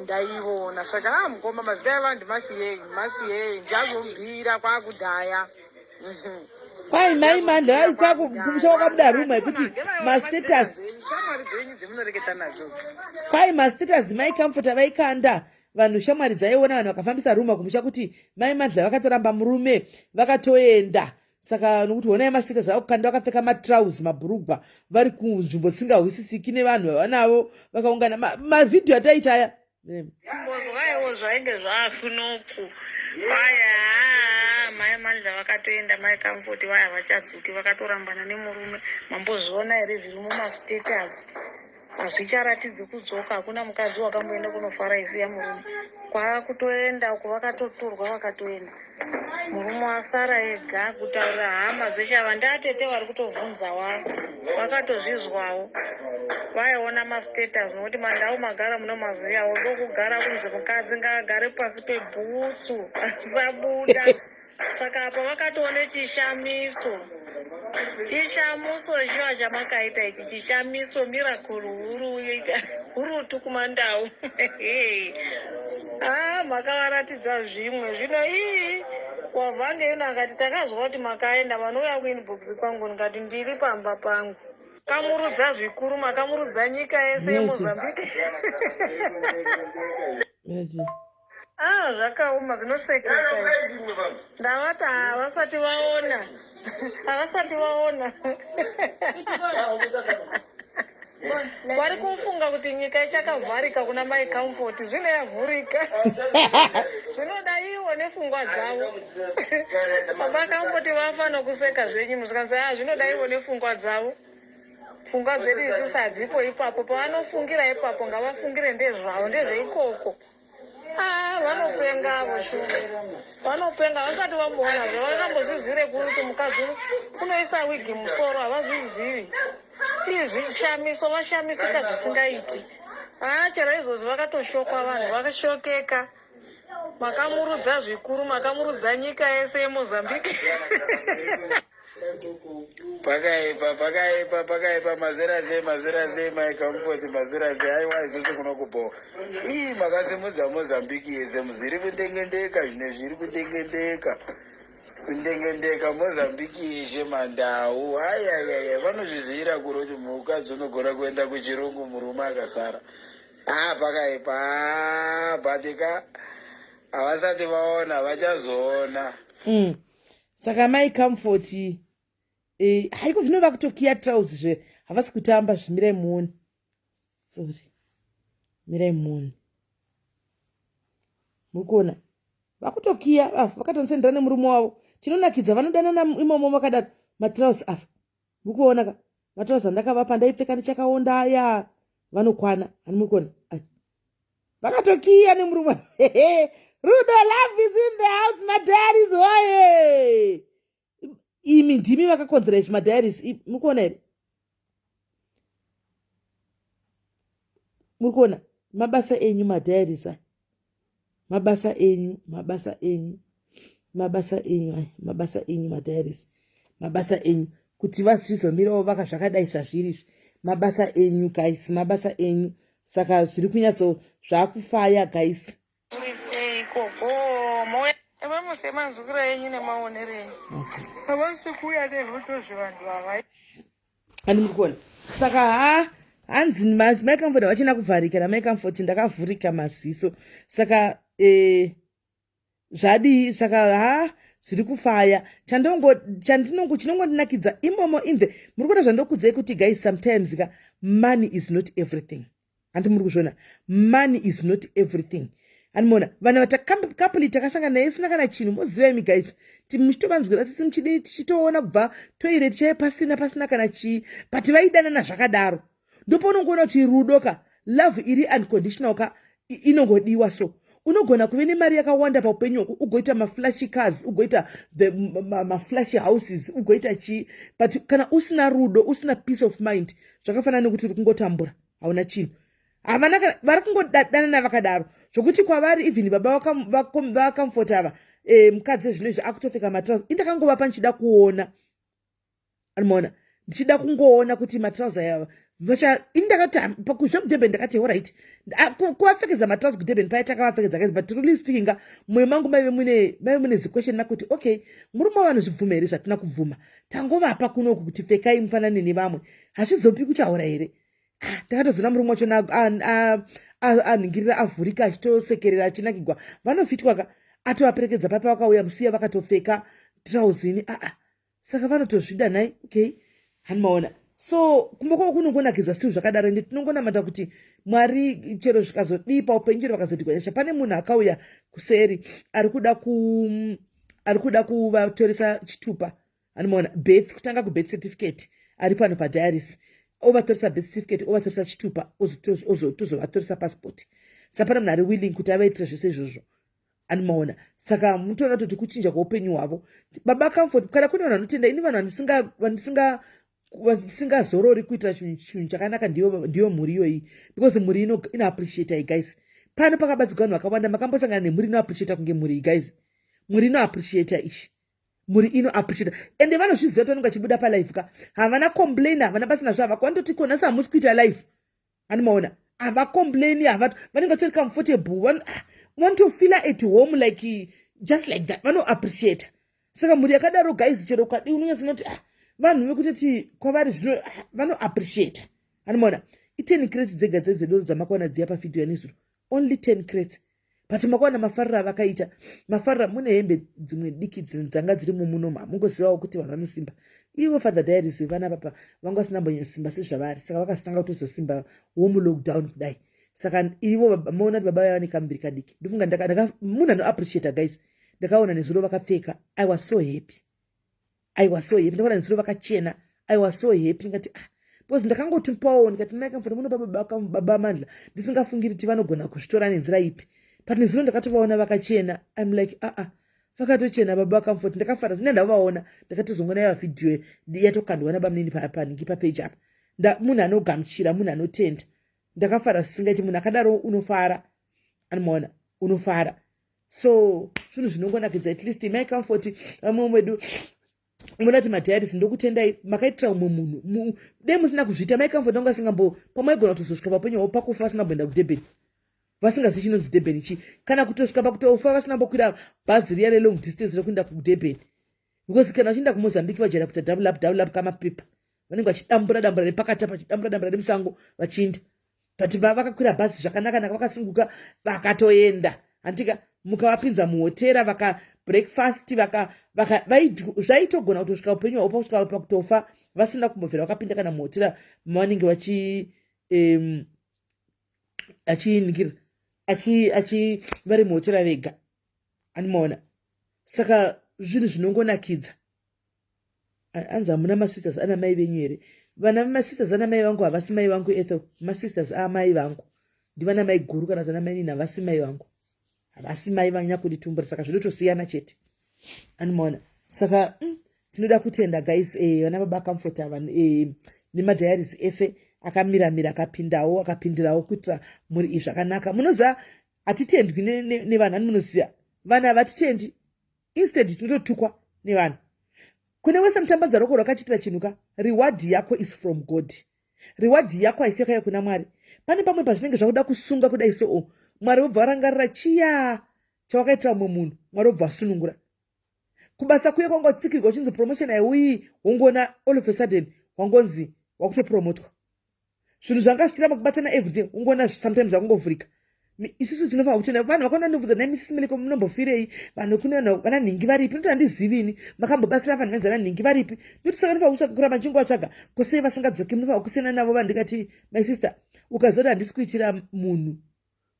ndaiona. Saka ah mukoma mazita evanhu masiyei masiyei ndichazombira kwakudhaya. Kwai mai mandla kwakumusha wakabuda ruma yekuti mastatus kwai mastatus mai comfort vaikanda vanhu shamwari dzaiona vanhu vakafambisa ruma kumusha kuti mai mandla vakatoramba murume vakatoenda saka nokuti honai mastatus vakukanda vakapfeka matrouse mabhurugwa vari kunzvimbo dzisingahwisisiki nevanhu vavanavo vakaungana mavhidhiyo ataita aya Mbozwaiwo zvainge zvaakunoku vaya haa mai Mandla vakatoenda mai Comfort vaya havachadzoki vakatorambana nemurume mambozviona here zviri mumastatus hazvicharatidzi kudzoka hakuna mukadzi wakamboenda kunofara isiya murume kwaakutoenda uko vakatotorwa vakatoenda Murume asara ega kutaurira hama dzechava ndatete vari kutovhunza wa vakatozvizwawo vaiona mastatus nokuti mandau magara munomaziyawo ndokugara kunzi mukadzi ngaagare pasi pebhutsu asabuda saka apa vakatoone chishamiso Chishamuso shuwa chamakaita ichi chishamiso miracle huru hurutu kumandau. Ah, makavaratidza zvimwe zvino ii wavhange ino akati takazwa kuti makaenda vanouya kuinbox kwangu ndikati ndiri pamba pangu kamurudza zvikuru makamurudza nyika yese yemozambique Ah, zvakaoma zvinosekesa. Ndavati havasati vaona. Havasati vaona. Vari kufunga kuti nyika ichakavharika kuna Mai Comfort, zvino yavhurika. Zvinoda ivo nefungwa dzavo. Baba Comfort vafa nokuseka zvenyu muzikanzi ah zvinoda ivo nefungwa dzavo. Pfungwa dzedu isusu hadzipo ipapo. Pavanofungira ipapo ngavafungire ndezvavo ndezveikoko. Ah, vanopenga avo shuwa vanopenga vasati vamboona zvavakambozvizire kuri kuti mukadzi unoisa wigi musoro havazvizivi ii zvishamiso vashamisika zvisingaiti haa chero izvozvi vakatoshokwa vanhu vakashokeka makamurudza zvikuru makamurudza nyika yese yemozambique Pakaipa, pakaipa, pakaipa, mazera sei, mazera sei, mai Comfort, mazera sei, aiwa isusu kuno kubhowa. Ii, makasimudza Mozambique yese, muziri kundengendeka, zvine zviri kundengendeka. Kundengendeka Mozambique yeshe mandau. Ayayaya, vanozvizivira kuri kuti mukadzi unogona kuenda kuchirungu murume akasara. Ah, pakaipa, ah, but ka havasati vaona, vachazoona. Saka mai Comfort eh, haiko zvino vakutokiya trouse zve havasi kutamba zvimirai muone. Sorry. Mirai muone. Muri kuona? Vakutokiya ah, vakatonsendera nemurume wavo. Chinonakidza vanodanana imomo vakadaro matrouse afa. Muri kuona ka? Matrouse andakavapa ndaipfeka ndichakaonda aya vanokwana. Hani muri kuona? Vakatokiya nemurume. Rudo love is in the house madiaries hoye. Imi ndimi vakakonzera izvi madiaries. Muri kuona here? Muri kuona mabasa enyu madiaries aya. Mabasa enyu, mabasa enyu, mabasa enyu aya, mabasa enyu madiaries. Mabasa enyu kuti vazvizomirawo vaka zvakadai zvazviri izvi. Mabasa enyu guys, mabasa enyu. Saka zviri kunyatso zvakufaya guys. Sei ikoko mouya vamuse manzwiro enyu nemaonero enyu Okay. havasi kuuya nehondo zvevanhu ava Handi muri kuona. Saka ha hanzi mai Comfort havachina kuvharika namai Comfort ndakavhurika maziso. Saka eh, zvadii saka ha zviri kufaya chandongo chandinongo chinongondinakidza imomo in the muri kuona zvandokudzai kuti guys sometimes ka money is not everything handi muri kuzviona money is not everything animoona vana vatakapuli takasangana naye isina kana chinhu moziva imi guys muchitovanzwira tsitsi muchidii tichitoona kubva toilet chaiye pasina pasina kana chii but vaidanana zvakadaro ndopaunongoona kuti rudo ka love iri unconditional ka inongodiwa so unogona kuve nemari yakawanda paupenyu hwako ugoita maflashy cars ugoita the maflashy houses ugoita chii but kana usina rudo usina peace of mind zvakafanana nekuti uri kungotambura hauna chinhu havana vari kungodanana vakadaro zvokuti kwavari even baba vacomfort ava e, mukadzi ezvino izvi akutopfeka matrauser indakangovapa ndichida kuona anomaona ndichida kungoona kuti matrauser yava vacha ini ndakati pakuzvekudurban ndakati horit kuvapfekedza matrauser kudurban paya takavapfekedza guys but really speaking ka mwoyo mangu maive mune maive mune ziquestion mark kuti okay murume wavanhu zvibvuma here zvatina kubvuma tangovapa kunoku kuti pfekai mufanane nevamwe hazvizopi kuchaura here ah, ndakatozoona murume wacho anhingirira avhurika achitosekerera achinakigwa vanofitwa ka atovaperekedza papa vakauya musiya vakatopfeka trauzini aa ah, saka vanotozvida nhai okay hani maona so kumba kwavo kunongonakidza still zvakadaro ende tinongonamata kuti mwari chero zvikazodii paupenyu chero vakazoti gwanyasha pane munhu akauya kuseri ari kuda ku ari kuda kuvatoresa chitupa anomaona birth kutanga kubirth certificate ari pano padiaris ovatoresa birth certificate ovatoresa chitupa ozotozovatoresa passport sa pane munhu ari willing kuti avaitira zvese izvozvo anomaona saka mutoona kutoti kuchinja kweupenyu hwavo baba comfort kana kune vanhu vanotenda ini vanhu vandisingazorori kuitira chinhu chakanaka ndiyo mhuri iyoyi because mhuri ino inoappreciata i guys pano pakabatsirwa vanhu vakawanda makambosangana nemhuri inoappreciata kunge mhuri iyi guys mhuri inoappreciata ichi mhuri ino appreciate ende vanozviziva kuti vanenge vachibuda palife ka havana complain havana basa nazvo havakwanitoti ko nhasi hamusi kuita life anomaona havacomplaini hava vanenge vatori comfortable ah, vanotofila at home like just like that vanoappreciata saka mhuri yakadaro guys chero ukadii unonyatsonoti ah, vanhu vekutoti kwavari zvino ah, vanoappreciata anomaona i10 crates dzega dzedzedoro dzamakaona dziya pavhidhiyo yanezuro only 10 crates but makaona mafariro avakaita mafariro mune hembe dzimwe diki dzanga dzirimo muno hamungozivawo kuti vanhu vanosimba ivo father diaries vevana papa vanga vasina mbonyosimba sezvavari saka vakazotanga kutozosimba wo mulockdown kudai saka ivo maona kuti baba vaiva nekamuviri kadiki ndofunga munhu anoappreciata guys ndakaona nezuro vakapfeka i was so happy i was so happy ndakaona nezuro vakachena i was so happy ndikati ah because ndakangotupawo ndikati mai kamfana munopa baba baba mandla ndisingafungiri kuti vanogona kuzvitora nenzira ipi but nezuro ndakatovaona vakachena im like aa ah, ah vakatochena baba comfort ndakafara zina ndavaona ndakatozongona yava vhidhiyo yatokandwa nabamunini panhingi papeji apa munhu anogamuchira munhu anotenda ndakafara zvisingaiti munhu akadaro unofara anomaona unofara so zvinhu zvinongonakidza at least mai comfort vamwe vedu munati madiaries ndokutendai makaitira umwe munhu dei musina kuzviita mai comfort vanga asingambo pamaigona kutozosvika papenyu hwavo pakufa vasina kumboenda kudurban vasingazivi chinonzi durban chii kana kutosvika pakutofa vasina kumbokwira bhazi riya relong distance rekuenda kudurban because kana vachienda kumozambique vajaira kuita double up double up kamapepa vanenge vachidambura dambura nepakati apa vachidambura dambura nemusango vachiinda but vakakwira bhazi zvakanaka naka vakasunguka vakatoenda handitika mukavapinza muhotera vaka breakfast vaka vaka zvaitogona kutosvika upenyu hwavo pakusvika pakutofa vasina kumbobvira vakapinda kana muhotera mavanenge vachi um, achiinikira achi achi vari muhotera vega animaona saka zvinhu zvinongonakidza anzi hamuna masisters ana mai venyu here vana masisters ana mai vangu havasi mai vangu ethel masisters amai vangu ndivana mai guru kana kuti ana mai nini havasi mai vangu havasi mai vanyakunditumbura saka zvinotosiyana chete anomaona saka mm, tinoda kutenda guys eh, vana baba comfort ava eh, nemadiaries ese akamiramira akapindawo akapindirawo kuitira mhuri iyi zvakanaka munoziva hatitendwi nevanhu ani munoziva vanhu havatitendi instead tinototukwa nevanhu kune wese mutambadza roko rwakachiitira chinhu ka reward yako is from god reward yako haifi yakauya kuna mwari pane pamwe pazvinenge zvakuda kusunga kudai so o mwari wobva warangarira chiya chawakaitira mumwe munhu mwari wobva wasunungura kubasa kuye kwanga uchitsikirwa uchinzi promotion haiuyi wongoona all of a sudden wangonzi wakutopromotwa zvinhu zvanga zvichiramba kubatana everyday ungoona sometimes zvakungovhurika isusu tinofanira kutenda vanhu vakaona ndobvunza nhai misisi meleko munombofirei vanhu kune vanhu vana nhingi varipi noti handizivi ini makambobatsira vanhu vanzi vana nhingi varipi noti saka ndinofanira kuramba ndichingovatsvaga ko sei vasingadzoki munofanira kusiyana navo vanhu ndikati my sister ukaziva kuti handisi kuitira munhu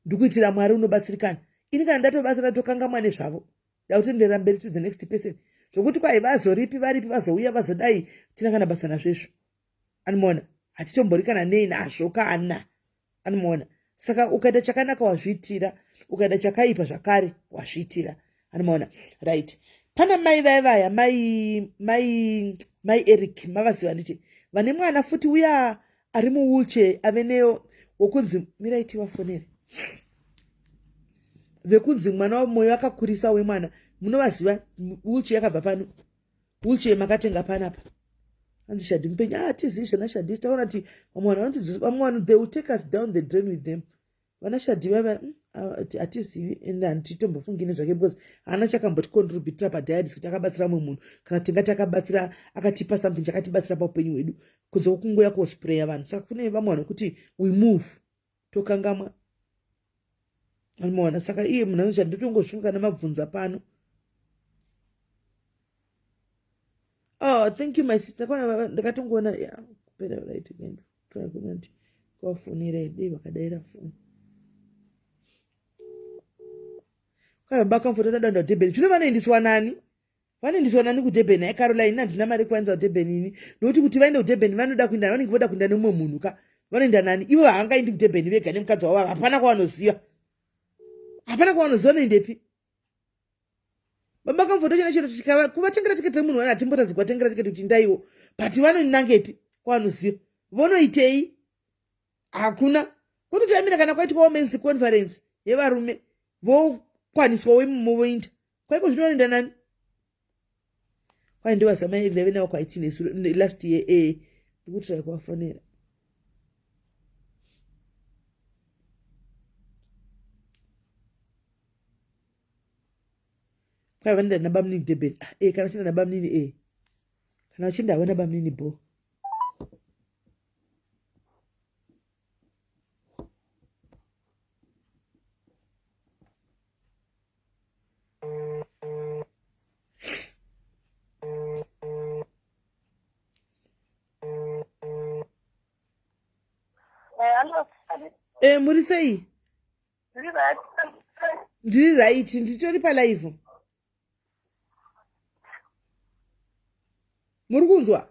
ndikuitira mwari unobatsirikana ini kana ndatobatsira tokangamwa nezvavo ndakutenderera mberi to the next person zvokuti kwai vazoripi varipi vazouya vazodai tina kana basa nazvo izvo anomuona hatitombori kana nei nazvo kana anomuona saka ukaita chakanaka wazviitira ukaita chakaipa zvakare wazviitira anomuona right pana mai vaya vaya mai mai mai eric mavaziva nditi vane mwana futi uya ari muwheelchair ave neyo wokunzi mirai tivafonere vekunzi mwana wamoyo akakurisa wemwana Munovaziva, wheelchair yakabva pano, wheelchair makatenga panapa. Hanzi Shadi mupenyu. Ah, tizivi zvana Shadi. Takaona kuti vamwe vanhu vanotidzidzisa, vamwe vanhu they will take us down the drain with them. Vana Shadi vava hmm, hatizivi and handitombofungi nezvake because haana chakamboticontributira padiaries kuti akabatsira mumwe munhu kana tingati akabatsira akatipa something chakatibatsira paupenyu hwedu kunze kwokungoya kospreya vanhu. Saka kune vamwe vanhu kuti we move tokangamwa anomaona. Saka iye munhu anocha ndotongozvinga kana mabvunza pano. Oh, thank you my sister. Kona ndakatongoona yeah, kupera right again. Try kunoti kuvafonera dei vakadaira foni. Kwai baba Comfort vanoda kuenda kuDurban. Zvino vanoendeswa nani? Vanoendeswa nani kuDurban? Hai Caroline, handina mari yekuvaendesa kuDurban ini. Nokuti kuti vaende kuDurban vanoda kuenda, vanenge voda kuenda nemumwe munhu ka. Vanoenda nani? Ivo haangaendi kuDurban vega nemukadzi wavo. Hapana kwavanoziva. Hapana kwavanoziva vanoendepi? Baba Comfort chena chero chikava kuvatengera tiketi remunhu wani hatimbotadzi kuvatengera tiketi kuti ndaiwo. But vanonangepi kwavanoziva? Vonoitei? Hakuna. Kutotambira kana kwaitwa women's conference yevarume vokwaniswa wemumo voinda. Kwaiko zvino vanoenda nani? Kwai ndivazama 11 awa kwaitine last year eh ndikutira kuvafonera. Kwai vanoenda nabamunini Durban. Ah, eh kana vachienda nabamunini eh. Kana vachienda havo nabamunini bho. Eh, muri sei? Ndiri right, nditori palive. Muri kunzwa?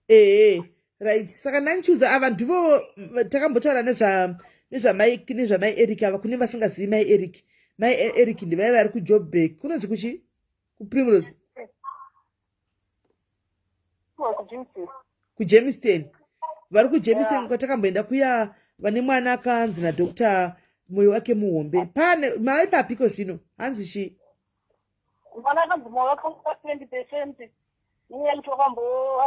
Eh, Ee, right. Saka ndanchiudza ava ndivo takambotaura nezva nezvamai nezvamai Eric ava kune vasingazivi mai Eric. Mai Eric ndivai vari kuJoburg. Kunonzi kuchi? KuPrimrose. KuJermiston. Vari kuJermiston kwatakamboenda kuya vane mwana akanzi nadoctor moyo wake muhombe. Pane mai papiko zvino? Hanzi chii? Mwana akanzi moyo wake 20% nenyaya yekuti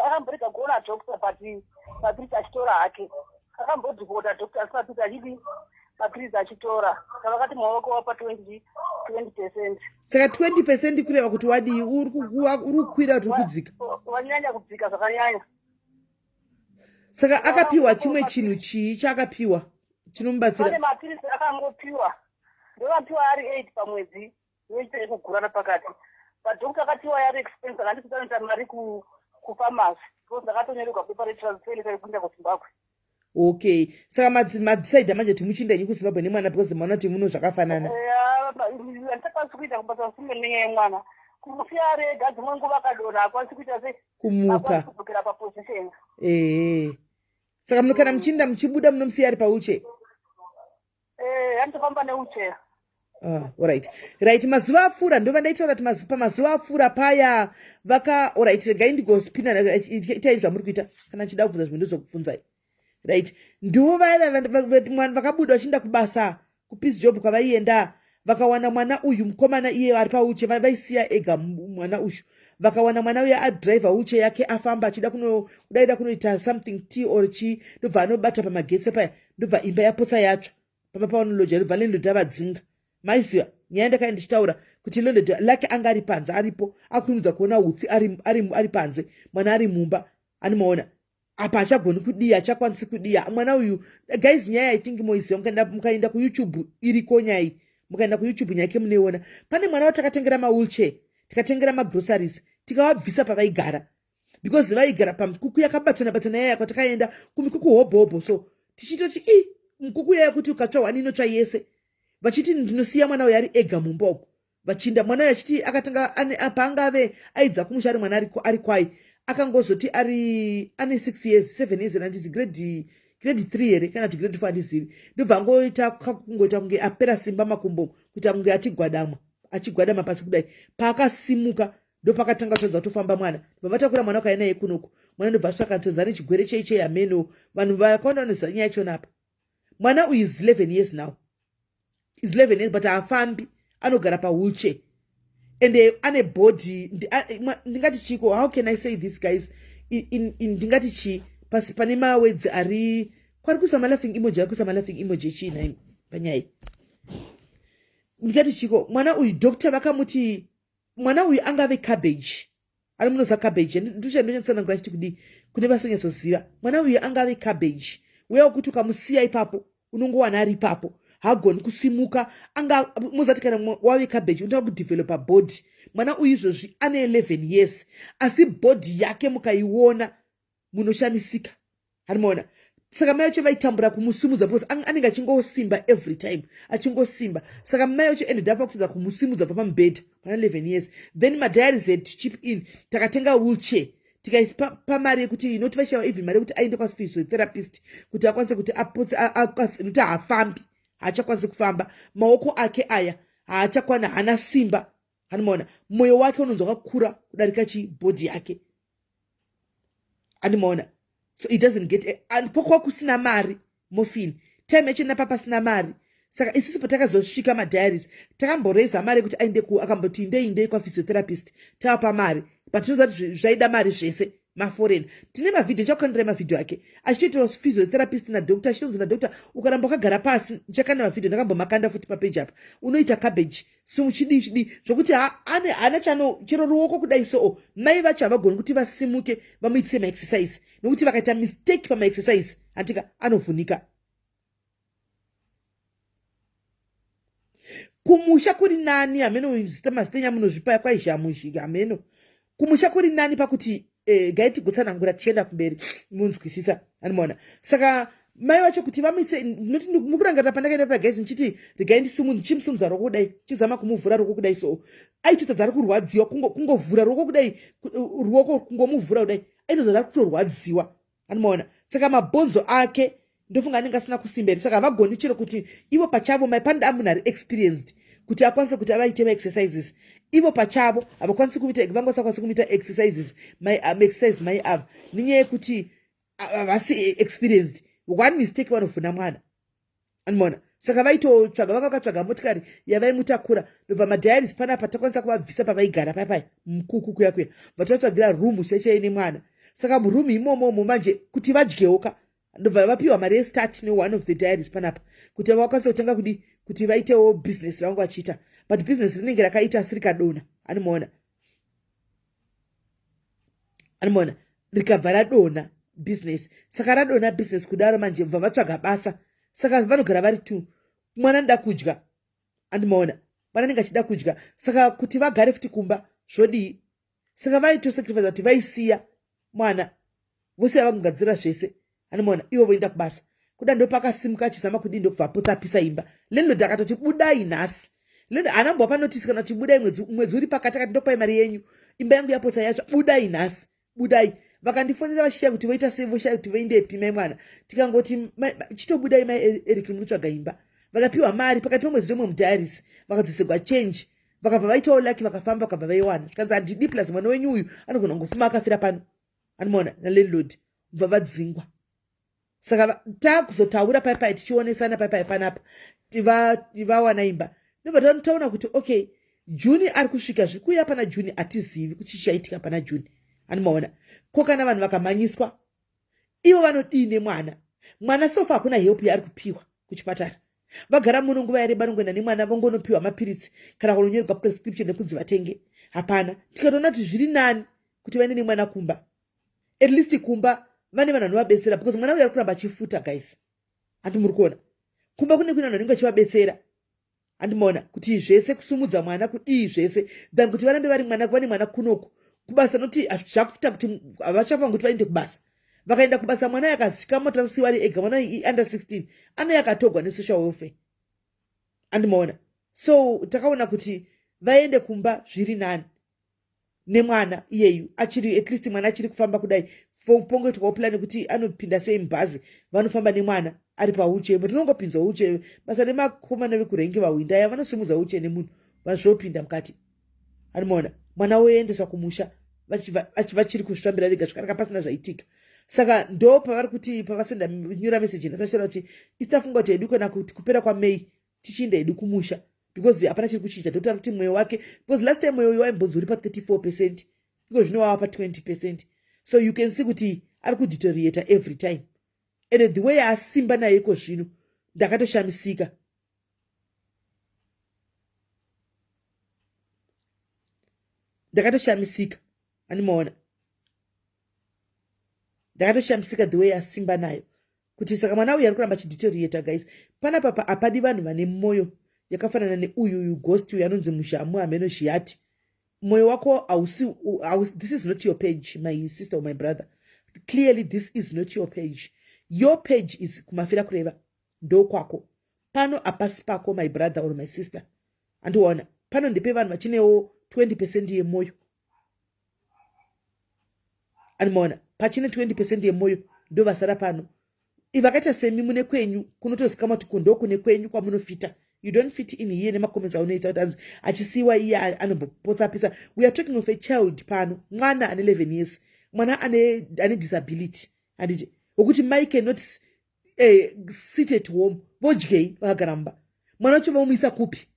akamborega kuona doctor but mapiritsi achitora hake akambodhipota doctor asi mapiritsi achidi mapiritsi achitora saka vakati moyo wake wapa 20 percent. Saka 20 percent kureva kuti wadii? Uri kukwira kuti uri kudzika? Wanyanya kudzika zvakanyanya. Saka akapiwa chimwe chinhu chii chaakapiwa chinomubatsira? Pane mapiritsi akangopiwa ndovapiwa ari 8 pamwedzi yoita yekugurana pakati but doctor akati iwa yari expense akanditi tanoita mari kupharmacy because ndakatonyorerwa pepa retransfer letter yekuenda kuZimbabwe. Okay, saka madecide manje kuti muchienda henyu kuZimbabwe nemwana because maona kuti muno zvakafanana. Handisakwanisi kuita kubasa kusinge nenyaya yemwana kumusiya ari ega dzimwe nguva akadonha hakwanisi kuita sei kumuka kudzokera paposition. Ehe, saka muno kana muchienda muchibuda munomusiya ari pauche? Eh, anotofamba newheelchair. Ah, alright. Right, mazuva apfuura ndova ndaitaura kuti pamazuva apfuura paya vaka alright, regai ndigospina itai zvamuri kuita kana ndichida kubvunza zvimwe ndozokubvunzai. Right. Ndivo vaya vakabuda vachienda kubasa kupeace job kwavaienda vakawana mwana uyu mukomana iye ari pauche vaisiya ega mwana uyu vakawana mwana uya adriver wheelchair yake afamba achida kudaida kunoita something tea or chii ndobva anobata pamagetsi paya ndobva imba yapotsa yatsva pamba pavanoloja ndobva landlord avadzinga. Maiziva nyaya ndakanga ndichitaura kuti landlord lake anga ari panze aripo akurumidza kuona utsi ari, ari, ari panze mwana ari mumba animaona apa achagoni kudiya achakwanisi kudiya mwana uyu. Guys, nyaya I think moiziva, mukaenda kuYouTube iriko nyaya, mukaenda kuYouTube nyaya yake munoiona. Pane mwana watakatengera mawheelchair, tikatengera magroceries, tikavabvisa pavaigara because vaigara pamikuku yakabatana batana yaya kwatakaenda kumikuku hobho hobho, so tichitoti i mukuku yaya kuti ukatsva wani inotsva yese, vachiti ndinosiya mwana uyu ari ega mumba umu vachinda mwana uyu achiti akatanga paangave aidza kumusha ari mwana ari kwai akangozoti ari ane 6 years 7 years handizi grade 3 here kana kuti grade 4 handizivi, ndobva angoita kungoita kunge apera simba makumbo kuita kunge achigwadama achigwadama pasi kudai. Paakasimuka ndopakatanga kutadza kutofamba mwana, ndobva vatakura mwana ukaya naye kunoku. Mwana ndobva asvaka tonzi ane chigwere chei chei hameno vanhu vakawanda vanoziva nyaya yachona apa. Mwana uyu is 11 years now, is 11 years but haafambi. Anogara pawheelchair and ane body, ndingati chiko, how can I say this, guys? Ndingati chii pasi pane mawedzi ari kwari kuisa malaughing emoji, ari kuisa malaughing emoji echii nai panyaya? Ndingati chiko mwana uyu? Doctor vakamuti mwana uyu angave cabbage. Ari munoziva cabbage, ndoshandonyatsanangura chiti kudii kune vasonyatsoziva. Mwana uyu angave cabbage uya wekuti ukamusiya ipapo unongowana ari ipapo, hagoni kusimuka. Anga muzati kana wave cabbage unotoda kudevelopa body. Mwana uyu izvozvi ane 11 years, asi body yake mukaiona munoshamisika, hanimaona? Saka mai vacho vaitambura kumusimudza because anenge achingosimba every time, achingosimba. Saka mai vacho ended up pakutadza kumusimudza pa pamubhedha, pana 11 years. Then madiaries had to chip in. Takatenga wheelchair, tikaisa pamari yekuti inoti vaishava even mari yekuti aende kwaphysiotherapist kuti akwanise kuti apotse, nokuti haafambi, haachakwanisi kufamba. Maoko ake aya haachakwana, haana simba, hanimaona? Mwoyo wake unonzi wakakura kudarika chibody yake, andimaona? So it doesn't get, and pokwa kusina mari, morphine time yacho napa pasina mari. Saka isusu patakazosvika madiaries, takamboreza mari yekuti aende ku, akamboti indei, indei kwaphysiotherapist, tavapa mari, but tinoziva kuti zvaida mari zvese, maforeign. Tine mavhidhio, ndichakukandirai mavhidhio ake achitoitira physiotherapist nadoctor, achitonzi nadoctor, "Ukaramba wakagara pasi," ndichakanda mavhidhio, ndakambomakanda futi papeji apa, "unoita cabbage." So uchidii, uchidii, zvokuti hana chano chero ruoko kudai. So mai vacho havagoni kuti vasimuke vamuitise maexercise, nokuti vakaita mistake pamaexercise, handika, anovhunika. Kumusha kuri nani, hameno zita, mazita enyu amunozvipa kwaizhamuzhika, hameno. Kumusha kuri nani pakuti gai tigotsanangura tichienda kumberi munzwisisa, anomaona? Saka mai vacho kuti vamise, ndinoti mukurangarira pandakaenda pagais ndichiti regai ndisimu, ndichimusumudza roko kudai, chizama kumuvhura roko kudai, so aitotadza, ari kurwadziwa kungovhura roko kudai, ruoko kungomuvhura kudai aitotadza, ari kutorwadziwa, anomaona? Saka mabhonzo ake ndofunga anenge asina kusimba here, saka havagoni chero kuti ivo pachavo mai, panoda munhu ari experienced kuti akwanise kuti avaite maexercises. Ivo pachavo havakwanisi kumuita, vanga vasakwanisi kumuita exercises mai, exercise mai ava, nenyaya yekuti havasi experienced. One mistake vanovhuna mwana, anomaona? Saka vaitotsvaga, vanga vakatsvaga motikari yavaimutakura. Ndobva madiaries panapa takwanisa kuvabvisa pavaigara paipai mukuku kuya kuya, vatovatsvagira rumu chaichai nemwana. Saka murumu imomomo manje kuti vadyewoka, ndobva vapiwa mari yestart neone of the diaries panapa kuti vakwanise kutanga kudi kuti vaitewo business ravanga vachiita, but business rinenge rakaita asi rikadonha, anomaona? Anomaona, rikabva radonha business. Saka radonha business kudaro manje, bva vatsvaga basa. Saka vanogara vari two. Mwana anoda kudya, andimaona? Mwana anenge achida kudya. Saka kuti vagare futi kumba zvodii? Saka vaitosacrifice kuti vaisiya mwana, vosiya vangogadzira zvese, anomaona? Ivo voenda kubasa. Kuda ndopakasimuka achizama kudii, ndokubva apotsa apisa imba. Landlord akatoti, "Budai nhasi." Landlord haana panotisi kana kuti budai mwedzi uri pakati. Akati, "Ndopai mari yenyu, imba yangu yapotsa yatsva, budai nhasi, budai." Vakandifonera vachishaya kuti voita sei, voshaya kuti voendepi mai mwana. Tikangoti, "Chitobudai mai Eric, munotsvaga imba." Vakapiwa mari pakati pemwedzi remwe mudiaries, vakadzosegwa change, vakabva vaitawo lucky, vakafamba, vakabva vaiwana. Zvikanzi, "Handidi, plus mwana wenyu uyu anogona kungofuma akafira pano," anomaona, nalandlord. Bva vadzingwa. Saka taakuzotaura paipai, tichionesana paipai panapa, vawana imba. Ndobva taona kuti okay, June ari kusvika, zvikuuya pana June, hatizivi kuti chichaitika pana June, anomaona? Ko kana vanhu vakamhanyiswa, ivo vanodii nemwana? Mwana so far hakuna help yaari kupiwa kuchipatara. Vagara muno nguva yareba, nongoenda nemwana vongonopiwa mapiritsi kana kunonyorerwa prescription nekunzi vatenge, hapana. Tikatoona kuti zviri nani kuti vaende nemwana kumba. At least kumba vane vanhu vanovabetsera, because mwana uyu ari kuramba achifuta, guys. Handi muri kuona, kumba kune kune vanhu vanenge vachivabetsera, handimaona, kuti zvese kusumudza mwana kudii zvese, than kuti varambe vari mwana, vane mwana kunoku kubasa, noti zvakuita kuti havachafanira kuti vaende kubasa. Vakaenda kubasa, mwana yakasvika mota rusiwa ari ega. Mwana under 16 anouya akatogwa nesocial welfare, andimaona? So takaona kuti vaende kumba zviri nani nemwana iyeyu achiri, at least mwana achiri kufamba kudai, pongoitwawo plan yekuti anopinda sei mubhazi. Vanofamba nemwana ari pawheelchair, tinongopinzwa wheelchair. Basa remakomana vekurengi vahwindaya, vanosimudza wheelchair nemunhu, zvopinda mukati, anomaona? Mwana woendeswa kumusha vachiri kuzvifambira vega zvakanaka, pasina zvaitika. Saka ndo pavari kuti pavasenda nyura meseji ndasachitaura kuti isitafunga kuti hedu kana kuti kupera kwaMay tichiinda hedu kumusha. Because hapana chiri kuchinja. Doctor kuti mwoyo wake, because last time mwoyo uyu waimbonzi uri pa 34 percent, iko zvino wava pa 20 percent. So you can see kuti ari kudeteriorata every time. And the way asimba naye iko zvino ndakatoshamisika. Ndakatoshamisika, animaona, ndakatoshamisika the way asimba nayo kuti saka mwana uyu ari kuramba achideteriorata. Guys, panapa pa apadi vanhu vane mwoyo yakafanana neuyu uyu ghost uyu anonzi Muzhamu hameno Zhiyati. Mwoyo wako hausi, this is not your page, my sister or my brother. Clearly this is not your page. Your page is kumafira kureva, ndokwako. Pano hapasi pako, my brother or my sister. Andiona pano ndepe vanhu vachinewo 20 percent yemwoyo. Animaona pachine 20 percent yemwoyo ndo vasara pano. Vakaita semi mune kwenyu kunotozikamwa kuti kundo kune kwenyu kwamunofita. You don't fit in here nemacomments aunoita kuti anzi achisiyiwa iye anombopotsa. We are talking of a child pano, mwana ane 11 years, mwana ane disability, handiti, wekuti mai cannot sit at home. Vodyei vakagara mumba? Mwana wacho vomuisa kupi?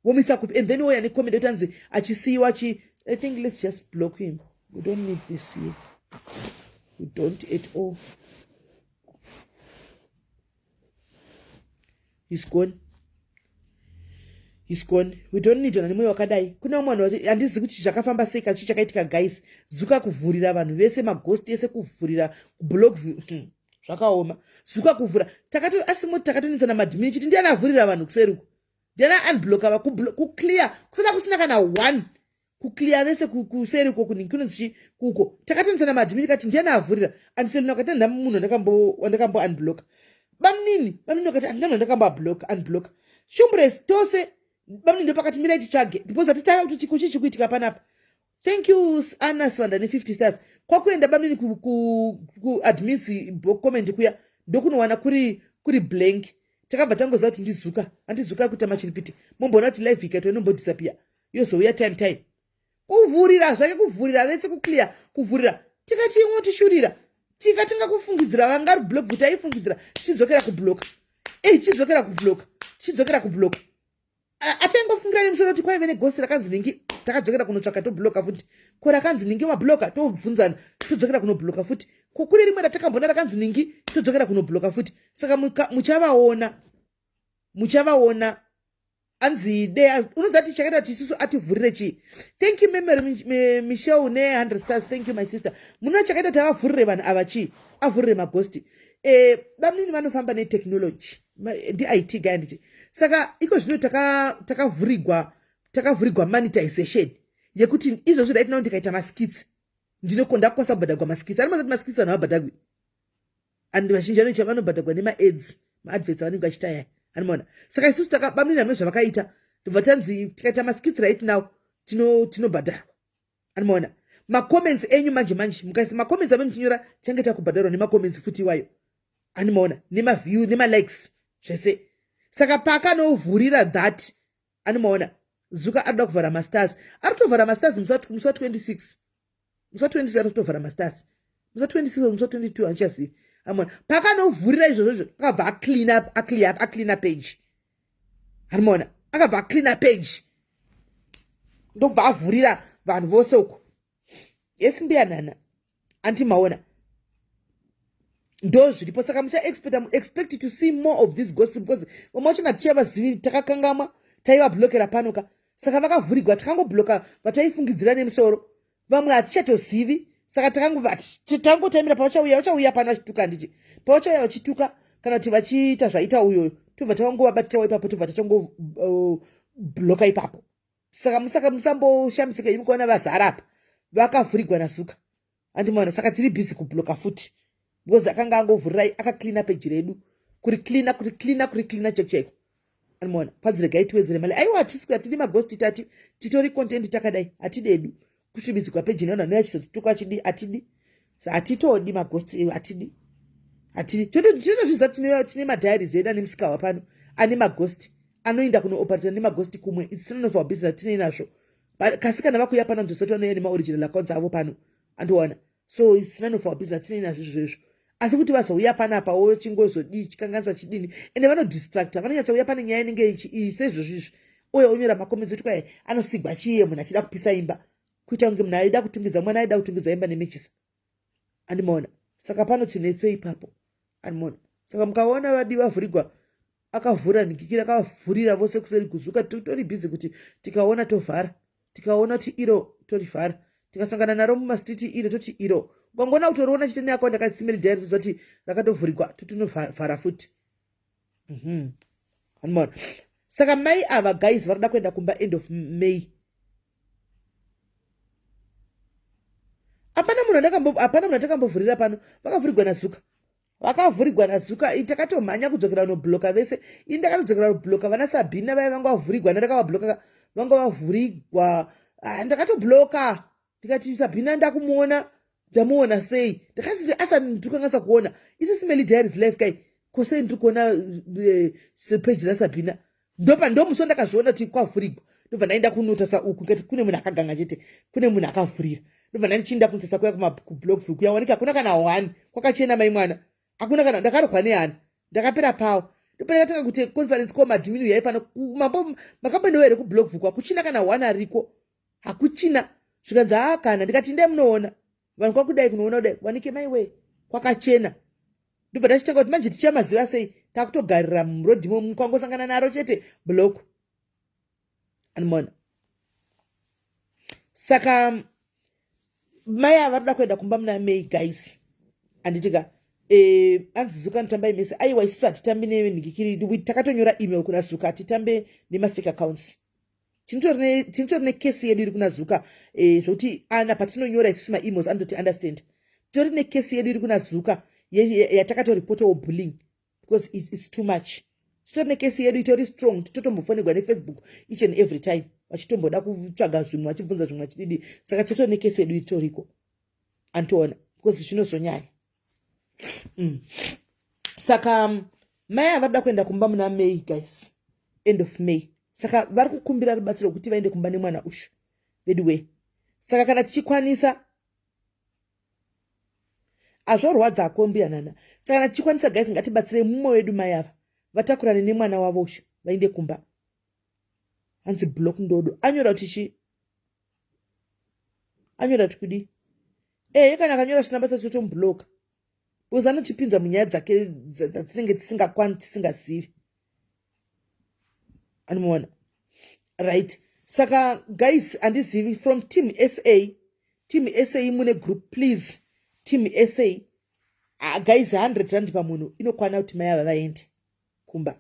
Vomuisa kupi? And then ouya necomment yekuti anzi achisiyiwa chi. I think let's just block him. We don't need this here, we don't at all. He's gone, he's gone. We don't need vanhu nemwoyo wakadai. Kune vamwe vanhu handizivi kuti zvakafamba sei kana chii chakaitika, guys. Zuka kuvhurira vanhu vese maghost ese, kuvhurira, kublock, Zvakaoma. Zuka kuvhura, takato asimo, takatonetsana madmini chiti ndiani avhurira vanhu kuseri uku, ndiani unblocka va kuclear kusina kusina kana one, kuclear vese kuseri uko kunonzi chi kuko. Takatonetsana madmini kati ndiani avhurira. Andiselina kati ndanda munhu wandakambo unblocka. Bamnini vakati handina munhu wandakambo unblocka. Shumbres tose bamnini ndopakati mirai titsvage, because hatitanga kuti kuchi chikuitika panapa. Thank you, Anna Swanda ne50 stars. Kwakuenda bamnini kuadmins comment kuya, ndokunowana kuri blank. Takabva tangoziva kuti ndizuka, handizuka kuita machiripiti. Momboona kuti live ikaitwa inombodisappear, yozouya time time. Kuvhurira zvake, kuvhurira vese, kuclear, kuvhurira. Tikati imwe tishurira, tikatinga kufungidzira vangari block kuti aifungidzira, tichidzokera kublocka, ei, tichidzokera kublocka, tichidzokera kublocka. Ataingofungira nemusoro kuti kwaive neghost rakanzi ningi. Takadzokera kunotsvaka, toblocka futi. Ko rakanzi ningi, mablocka, tobvunzana, todzokera kunoblocka futi. Ko kune rimwe ratakambona rakanzi ningi, todzokera kunoblocka futi. Saka muchavaona, muchavaona. Anzi de unoziva kuti chakaita kuti isusu ativhurire chii? Thank you, Memory Michelle ne100 stars. Thank you, my sister. Munoona chakaita kuti avavhurire vanhu ava chii, avhurire maghost? Bamunini vanofamba netechnology, ndi-IT guy, handiti? Saka iko zvino takavhurigwa, takavhurigwa monetization yekuti izvozvi right now ndikaita maskits ndakukwanisa kubhadhagwa maskits. Anomaza kuti maskits vanhu havabhadhagwi, and vazhinji vanoita vanobhadhagwa nemaads, maadverts avanenge vachiita yaya, anomaona. Saka isusu bamunini hamwe zvavakaita, ndobva tanzi tikaita maskits right now tinobhadharwa, anomaona. Macomments enyu manje manje, mukaisa macomments ame muchinyora, tichange takubhadharwa nemacomments futi iwayo, animaona, nemaview, nemalikes, zvese. Saka paakanovhurira that, animaona, Zuka arikuda kuvhara mastars, ari kutovhara mastars musi wa26, musi wa26 ari kutovhara mastars, musi wa26, musi wa22, handichazivi. Amona paakanovhurira izvozvozvo, akabva acleana, aclear, acleana page, animaona. Akabva acleana page, ndobva avhurira vanhu vose uko. Yes, mbuyanana, antimaona, ndo zviripo. Saka muchaexpecta, expect to see more of this ghost, because vamwe vacho natichavazivi, takakangamwa taivablokera pano ka. Saka vakavhurigwa, takangoblocka vataifungidzira nemusoro, vamwe hatichatozivi. Saka takangotaimira pavachauya, vachauya pano vachituka, handiti? Pavachauya vachituka kana kuti vachiita zvaita uyoyo, tobva tavangovabatirawo ipapo, tobva tachangoblocka ipapo. Saka musamboshamisika imi kuona vazara apa, vakavhurigwa naZuka, andimaona. Saka tiri busy kublocka futi, because akanga angovhurirai, akacleana page redu, kuri cleana, kuri cleana, kuri cleana chaiko chaiko, andimaona. Kwanzi regai tiwedzere mali. Aiwa, hatisi, hatidi maghost, tati titori content takadai, hatidedu kusvibidzigwa page nevanhu vanouya achizotituka achidi. Hatidi, hatitodi maghost, hatidi, hatidi. Tinotozviziva, tine madiaries edu ane musikawa pano ane maghost, anoenda kunooperata nemaghost kumwe. It's none of our business, hatinei nazvo. Kasi kana vakuya pano ndosati vanouya nemaoriginal accounts avo pano, andiona. So it's none of our business, hatinei nazvo izvozvo. Asi kuti vazouya panapa wo chingozodii, chikanganisa chidini? Ende vanodistracta, vanonyatsauya pane nyaya inenge iyi sezvozvo izvi. Ouya onyora macomments kuti kwai anosigwa chiiye munhu achida kupisa imba, kuita kunge munhu aida kutungidza mwana, aida kutungidza imba nemechisa. Andimaona? Saka pano tinetse ipapo. Andimaona? Saka mukaona vadi vavhurigwa, akavhura nhikikira, akavhurira vose kuseri kuzuka. Titori busy kuti tikaona tovhara, tikaona kuti iro torivhara, tikasangana naro mumastreet iro toti iro. Ukangoona kutoriona chete neakaunda kasimeli diary, tozati rakatovhurigwa, totonovhara futi. Andimaona? Saka mai ava guys varikuda kuenda kumba end of May. Hapana munhu andakambo, hapana munhu atakambovhurira pano. Vakavhurigwa naZuka, vakavhurigwa naZuka. Takatomhanya kudzokera kunobloka vese. Ini ndakatodzokera kunobloka vana Sabhina vaya vanga vavhurigwa, ndandakavabloka, vanga vavhurigwa. Ah, ndakatobloka ndikati Sabhina ndakumuona, ndamuona sei? Ndakasiti asani ndikangasa kuona isi Simeli Diaries life kai kosei ndiri kuona page raSabhina. Ndopa ndomusi wandakazviona kuti kwavhurigwa, ndobva ndaenda kunotasa uku, ndikati kune munhu akaganga chete, kune munhu akavhurira. Ndobva ndandichienda kunotasa kuya kublock kuya, wanika hakuna kana one, kwakachena mai mwana, hakuna kana. Ndakarohwa nehana, ndakapera pawo. Ndopandakatanga kuti conference call, madhimini uyai pano. Mambo makamboendewo here kublock view? Hakuchina kana one ariko, hakuchina. Zvikanzi haa kana. Ndikati ndai munoona vanhu kwakudai kunoona kudai, wanike maiwe kwakachena. Ndobva ndachitanga kuti manje tichamaziva sei? Takutogarira murodhi imomo, kwangosangana naro chete block. Animona? Saka mai ava varikuda kuenda kumba muna May guys, handitika? Anzi Zuka anotambai mese. Aiwa, isusu hatitambi nenhikikiri. Takatonyora email kuna Zuka, hatitambe nemafake accounts. Tinotori nekesi yedu iri kuna Zuka, zvokuti ana patinonyora isusu maemails anototi understand. Titori nekesi yedu iri kuna Zuka yatakatoripotawo bullying because it's too much. Titori nekesi yedu itori strong. Titotombofonegwa neFacebook each and every time vachitomboda kutsvaga zvimwe, vachibvunza zvimwe, vachididi. Saka titori nekesi yedu itoriko, antoona, because zvinozonyanya. Saka mai ava kuenda kumba muna May guys, end of May. Saka vari kukumbira rubatsiro rwekuti vaende kumba nemwana ushu veduway. Saka kana tichikwanisa, azvorwadzako mbuya nana. Saka kana tichikwanisa guys, ngatibatsirei mumwe wedu, mai ava vatakurane nemwana wavo ushu vaende kumba. Hanzi block ndodo anyora kuti chi anyora kuti kudi ehe, kana akanyora zvisina basa totomubloka because anotipinza munyaya dzake dzatinenge tisingakwani, tisingazivi. Anomuona, right? Saka guys, handizivi, from team SA, team SA mune group, please, team SA, guys, R100 pamunhu inokwana kuti mai ava vaende kumba.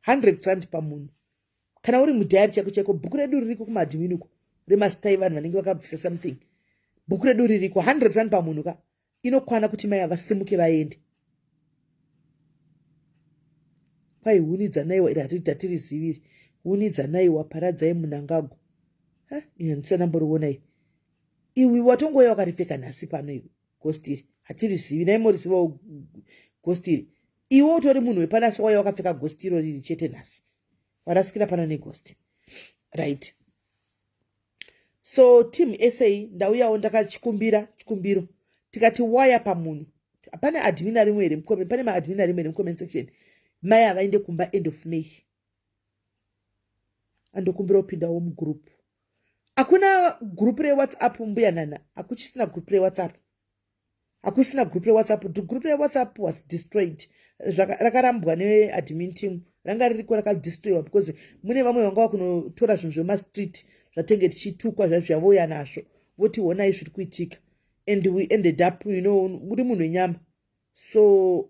R100 pamunhu, kana uri mudiary chako chako. Bhuku redu ririko kumadmin uko remastai, vanhu vanenge vakabvisa something, bhuku redu ririko. R100 pamunhu ka inokwana kuti mai avasimuke vaende. Kwai hunidzanaiwa iri hatiriziviri. Hunidzanaiwa paradzai Munangagwa. Ine ndisana iwi watongouya wakaripfeka nhasi pano iwe. Ghost iri hatirizivi, naimorizivawo ghost iri. Iwe utori munhu wepanasi, wauya wakapfeka ghost iro riri chete nhasi, warasikira pano neghost, right? So team SA, ndauyawo ndakachikumbira chikumbiro, tikati waya pamunhu. Pane admin arimo here mucomment? Pane maadmin arimo here mucomment section? Mai havaende kumba end of May. Andokumbira kupindawo mugroup. Hakuna group reWhatsApp, mbuya nana? Hakuchisina group reWhatsApp, hakusina group reWhatsApp. The group reWhatsApp was destroyed. Rakarambwa neadmin team. Ranga ririko, rakadestroywa because mune vamwe vanga vakunotora zvinhu zvemastreet zvatenge tichitukwa zvazvavoya nazvo, voti honai zviri kuitika, and we ended up, uri munhu wenyama. So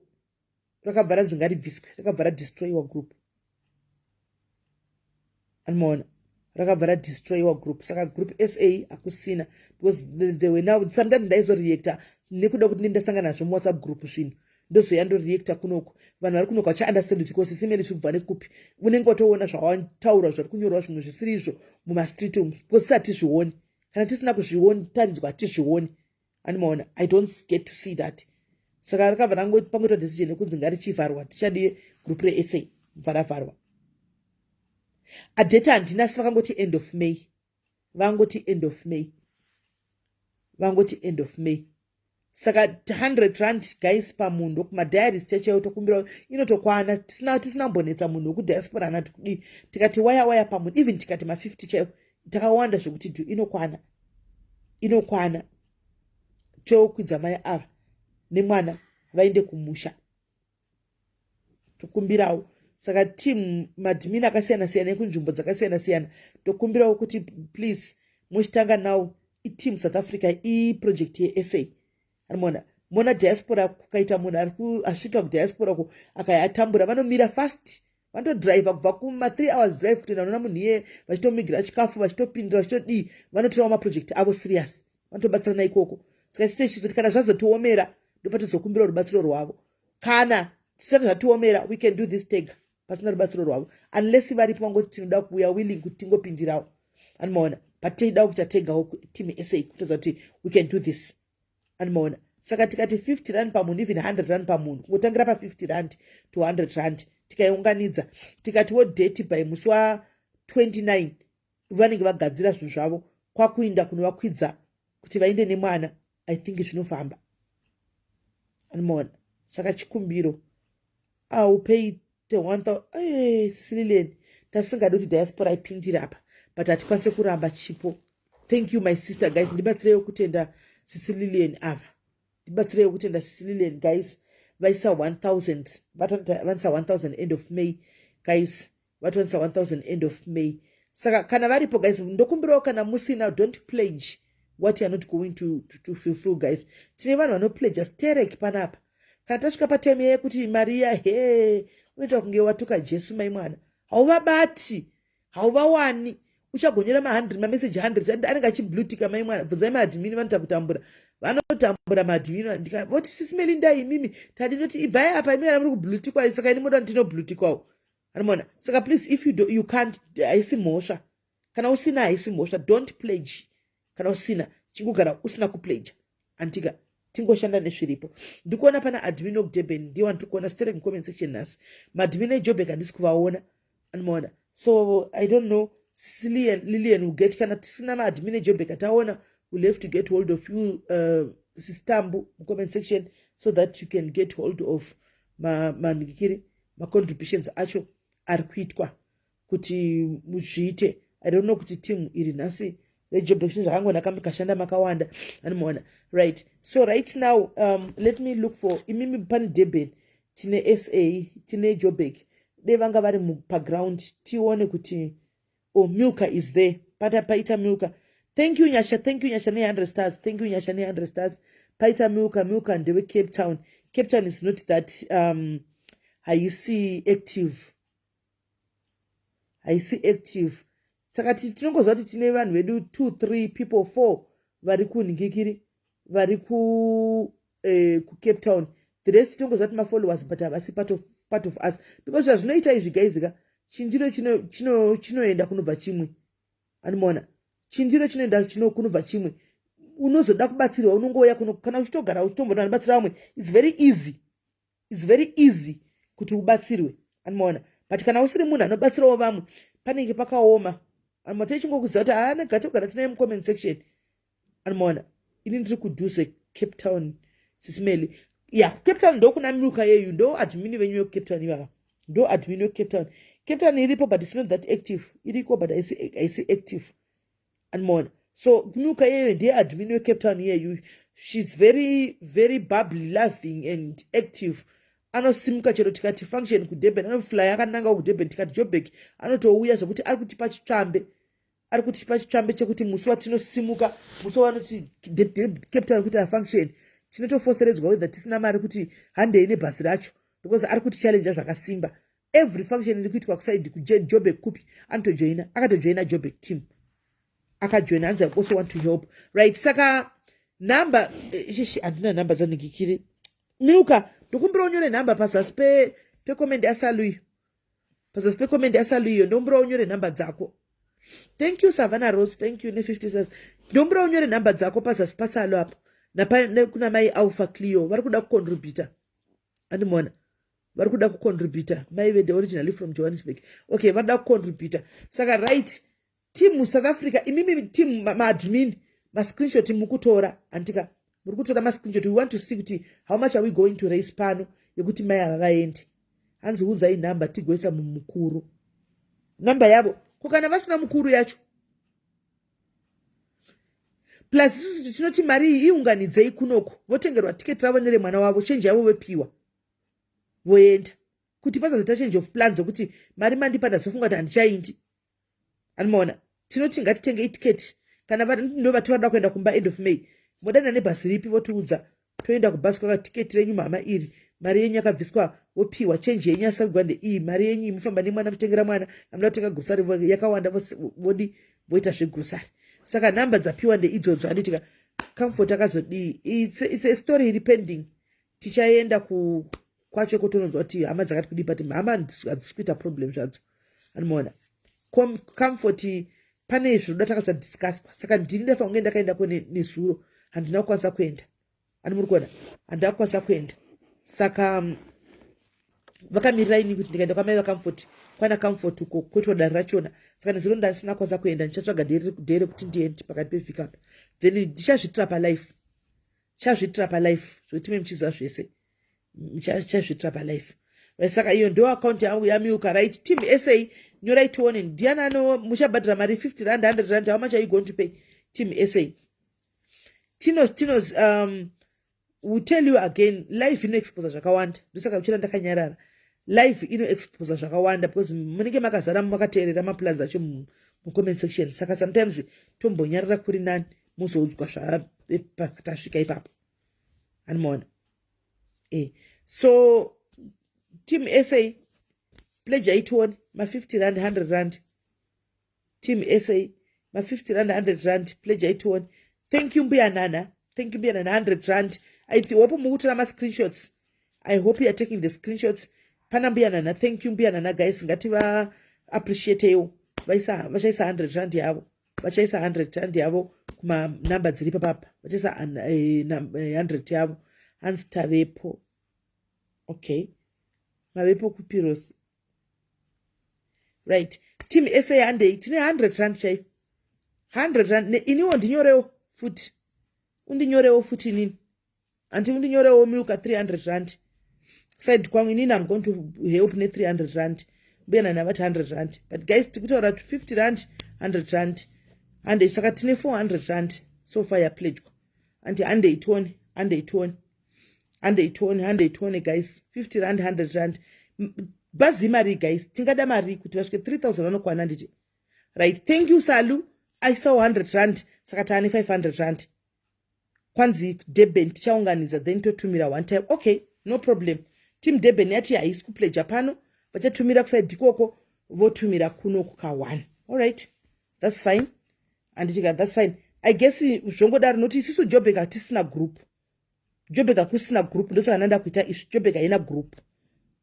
rakabva ranzi ngaribviswe, rakabva radestroyiwa group. Anomaona, rakabva radestroyiwa group. Saka group SA hakusina because they were now, sometimes ndaizoreacta nekuda kuti ndasangana nazvo muWhatsApp group zvinhu, ndozoya ndoreacta kunoku. Vanhu vari kunoku vachaunderstand kuti kosisimeli zviri kubva nekupi. Unenge watoona zvawataura zvari kunyorwa, zvimwe zvisiri izvo mumastreet umu, because hatizvioni. Kana tisina kuzvioni, taridzwa, hatizvioni. Animaona, I don't get to see that. Saka rakabva pangoitwa decision yekunzi ngarichivharwa, tichadiye group reSA, bva ravharwa. Adate handina, asi vakangoti end of May, vangoti end of May, vangoti end of May. Saka R100, guys, pamunhu ndokumadiaries chaichaiwo tokumbira inotokwana, tisina kumbonetsa munhu wekudiaspora ana tikudii. Tikati waya waya pamunhu, even tikati ma50 chaiwo, takawanda zvekuti dhu, inokwana, inokwana. Tokwidza mai ava nemwana vaende kumusha, tokumbirawo. Saka team, maadmin akasiyana siyana ekunzvimbo dzakasiyana siyana, tokumbirawo kuti please muchitanga now. Iteam South Africa, iproject yeSA arimona mona diaspora. Kukaita munhu ari asvika kudiaspora ko akayatambura, vanomira fast, vanotodhiraivha kubva kuma3 hours drive kutoenda nona munhu iye, vachitomigira chikafu, vachitopindura, vachitodii. Vanotorawo maproject avo serious, vanotobatsirana ikoko. Saka chite chizoti kana zvazotiomera, ndopatizokumbira rubatsiro rwavo. Kana tisati zvatiomera, we can do this tega pasina rubatsiro rwavo, unless varipo vangoti tinoda kuuya, willing kuti tingopindirawo, animaona. But teida kuita tegawo team SA kutoza kuti we can do this, animaona. Saka tikati R50 pamunhu, even R100 pamunhu, kungotangira pa R50 to R100, tikaiunganidza, tikatiwo date by musi wa29 vanenge vagadzira zvinhu zvavo, kwakuinda kunovakwidza kuti vaende nemwana, I think zvinofamba, animaona. Saka chikumbiro, aupei 1000. Silileni, tasingadi kuti diaspora ipindire apa, but hatikwanise kuramba chipo. Thank you, my sister. Guys, ndibatsireiwo kutenda Sisi Lilian ava, ndibatsireiwo kutenda Sisi Lilian. Guys, vaisa 1000, vanisa 1000 end of May. Guys, vatowanisa 1000 end of May. Saka kana varipo, guys, ndokumbirawo, kana musina, don't pledge what you are not going to fulfill. Guys, tine vanhu vanopledga sterek panapa. Kana tasvika patime yekuti mariya he, unoita kunge watuka Jesu. Mai mwana hauvabati, hauvawani. Uchagonyera ma100 mameseji 100, anenge achiblutika. Mai mwana, bvunzai maadmin, vanoita kutambura, vanotambura maadmin. Voti, "Sisi Melindai, imimi tadinoti ibvai apa, imi muri kublutikwa." Saka ini moda ndinoblutikwawo, anomaona. Saka please, if you, do, you can't, haisi mhosva. Kana usina, haisi mhosva. Don't pledge kana usina, chingogara usina kupledge antika, tingoshanda nezviripo. Ndikuona pana admin wekuDurban, ndiye wandiri kuona sterek comment section nhasi. Maadmin eJobek handisi kuvaona, anomaona. So I don't know, Lilian will get, kana tisina maadmin eJobek ataona, we'll have to get hold of you, Sistambu, mucomment section, so that you can get hold of manhikiri, macontributions acho ari kuitwa kuti zviite. I don't know kuti team iri nhasi reJobek zvakangonaka, mukashanda makawanda, anomaona. Right, so right now, let me look for imimi. Pane Durban, tine SA, tine Jobek, de vanga vari paground, tione kuti, oh, Milka is there. Pata paita Milka. Thank you, Nyasha. Thank you, Nyasha, ne100 stars. Thank you, Nyasha, ne100 stars. Paita Milka. Milka ndewe Cape Town. Cape Town is not that, haisi active, haisi active. Saka tinongoziva kuti tine vanhu vedu two, three people, four vari kunhingikiri, vari kuCape Town. The rest tinongoziva kuti mafollowers, but havasi part of us, because zvazvinoita izvi, guys ka, chindiro chinoenda kunobva chimwe, anomaona. Chindiro chinoenda kunobva chimwe. Unozoda kubatsirwa, unongouya kuno. Kana uchitogara uchitombona vanobatsira vamwe, it's very easy, it's very easy kuti ubatsirwe, anomaona. But kana usiri munhu anobatsirawo vamwe, panenge pakaoma, anomaona. Tichingokuziva kuti haana gatogara tinaye mucomment section, anomaona. Ini ndiri kudhuze Cape Town, Sisimeli. Ya, Cape Town ndokuna Milka yeyu, ndo admin venyu yekuCape Town ivava, ndo admin wekuCape Town. Cape Town iripo, but it's not that active. Iriko, but haisi active, anomaona. So Milka yeyo ndiye admin weCape Town iyeyu. She's very, very bubbly, loving and active. Anosimuka chero tikati function kuDurban, anofly akananga kuDurban. Tikati Jobek, anotouya, zvekuti ari kutipa chitsvambe, ari kutipa chitsvambe chekuti musi watinosimuka, musi wavanoti Cape Town kuita function, tinotofoseredzwa whether tisina mari kuti handei nebhasi racho, because ari kuti challenge zvakasimba. Every function iri kuitwa kuside kuJobek kupi, anotojoina, akatojoina Jobek team, akajoina. Hanzi, "I also want to help." Right, saka nhamba, shishi, handina nhamba dzanhingikiri. Milka, ndokumbira unyore nhamba pazasi pecomment yasaluyo, pazasi pecomment yasaluyo. Ndokumbira unyore nhamba dzako. Thank you, Savannah Rose. Thank you ne50 stars. Ndokumbira unyore nhamba dzako pazasi pasalo apo. Kuna mai Alpha Cleo vari kuda kucontributa, andimona, vari kuda kucontributa. Mai vede originally from Johannesburg. Okay, vari kuda kucontributa. Saka right, team South Africa, imimi team maadmin, mascreenshot mukutora, andika. Muri kutora mascreenshot. We want to see kuti how much are we going to raise pano yekuti mai ava vaende. Hanzi unzai nhamba tigoisa mumukuru namba yavo. Ko kana vasina mukuru yacho? Plus isusu tinoti mari iyi iunganidzei kunoku, votengerwa tiketi ravo neremwana wavo, chenji yavo vopiwa, voenda, kuti pasazoita change of plans dzekuti mari mandipa, ndazofunga kuti handichaindi. Anomaona, tinoti ngatitenge itiketi. Kana ndo vati vanoda kuenda kumba end of May, modana nebhasi ripi, votiudza, toenda kubhasi kwaka. Tiketi renyu mhama iri, mari yenyu yakabviswa, vopiwa chenji yenyu yasarigwa ndeiyi mari yenyu imufamba nemwana, mutengera mwana amuda kutenga grocery yakawanda, vodi voita zvegrocery. Saka nhamba dzapiwa ndeidzodzo, handitika? Comfort akazodii? It's a story iri pending. Tichaenda kwacho kotononzwa kuti hama dzakati kudii, but hama hadzisi kuita problem zvadzo. Anomaona, Comfort pane zvinoda taka zvadiscusswa. Saka ndini ndafanira kunge ndakaendako nezuro, handina kukwanisa kuenda. Ani muri kuona, handina kukwanisa kuenda. Saka vakamirira ini kuti ndikaenda kwamai vaComfort, kwana Comfort uko kuitwa dare rachona. Saka nezuro ndasina kukwanisa kuenda. Ndichatsvaga day rekuti ndiende pakati pevhiki apa, then ndichazviitira palife, chazviitira palife zvokuti me muchiziva zvese, chazviitira palife. Saka iyo ndo akaunti yangu yaMilka. Right, team SA, nyorai tione ndiani ano muchabhadhara mari, 50 rand, 100 rand. How much are you going to pay, team SA? Tinos, tinos, will tell you again, life inoexposa zvakawanda. Ndosaka uchira ndakanyarara. Life inoexposa zvakawanda because munenge makazara makateerera maplans acho mucomment section. Saka sometimes tombonyarara kuri nani, muzoudzwa zvatasvika ipapo. Animaona e. So team SA, pledge aitione ma50 rand, 100 rand. Team SA, ma50 rand, 100 rand, pledge aitione. Thank you, Mbuya Nana. Thank you, Mbuya Nana, 100 rand. I hope mukutora mascreenshots. I hope you are taking the screenshots. Pana Mbuya Nana. Thank you, Mbuya Nana. Guys, ngativa appreciatewo. Vachaisa 100 rand yavo, vachaisa 100 rand yavo kumanamba dziri papapa. Vachaisa 100 yavo. Hanzi tavepo. Okay, mavepo kupirosi. Right, team SA, handei. Tine 100 rand chaiyo, 100 rand. Iniwo ndinyorewo futi, undinyorewo futi inini. Anti undinyorewo Milka 300 rand side kwangu. Inini am going to help ne300 rand. Mbuya Nana vati 100 rand, but guys, tikutaura 50 rand, 100 rand, handei. Saka tine 400 rand so far yapledgwa. Anti handei tione, handei tione, handei tione, handei tione, guys. 50 rand, 100 rand. Bhazi mari, guys, tingada mari kuti vasvike 3000 vanokwana, nditi? Right, thank you, Salu. Aisawo 100 rand. Saka taane 500 rand. Kwanzi Durban tichaunganidza, then totumira one time. Okay, no problem. Team Durban yati haisi kupledga pano, vachatumira kuside ikoko, votumira kuno kuka1. Allright, that's fine. Handitika, that's fine, I guess. Zvongodaro nokuti isusu Joburg hatisina group. Joburg hakusina group, ndosaka nanda kuita izvi. Joburg haina group,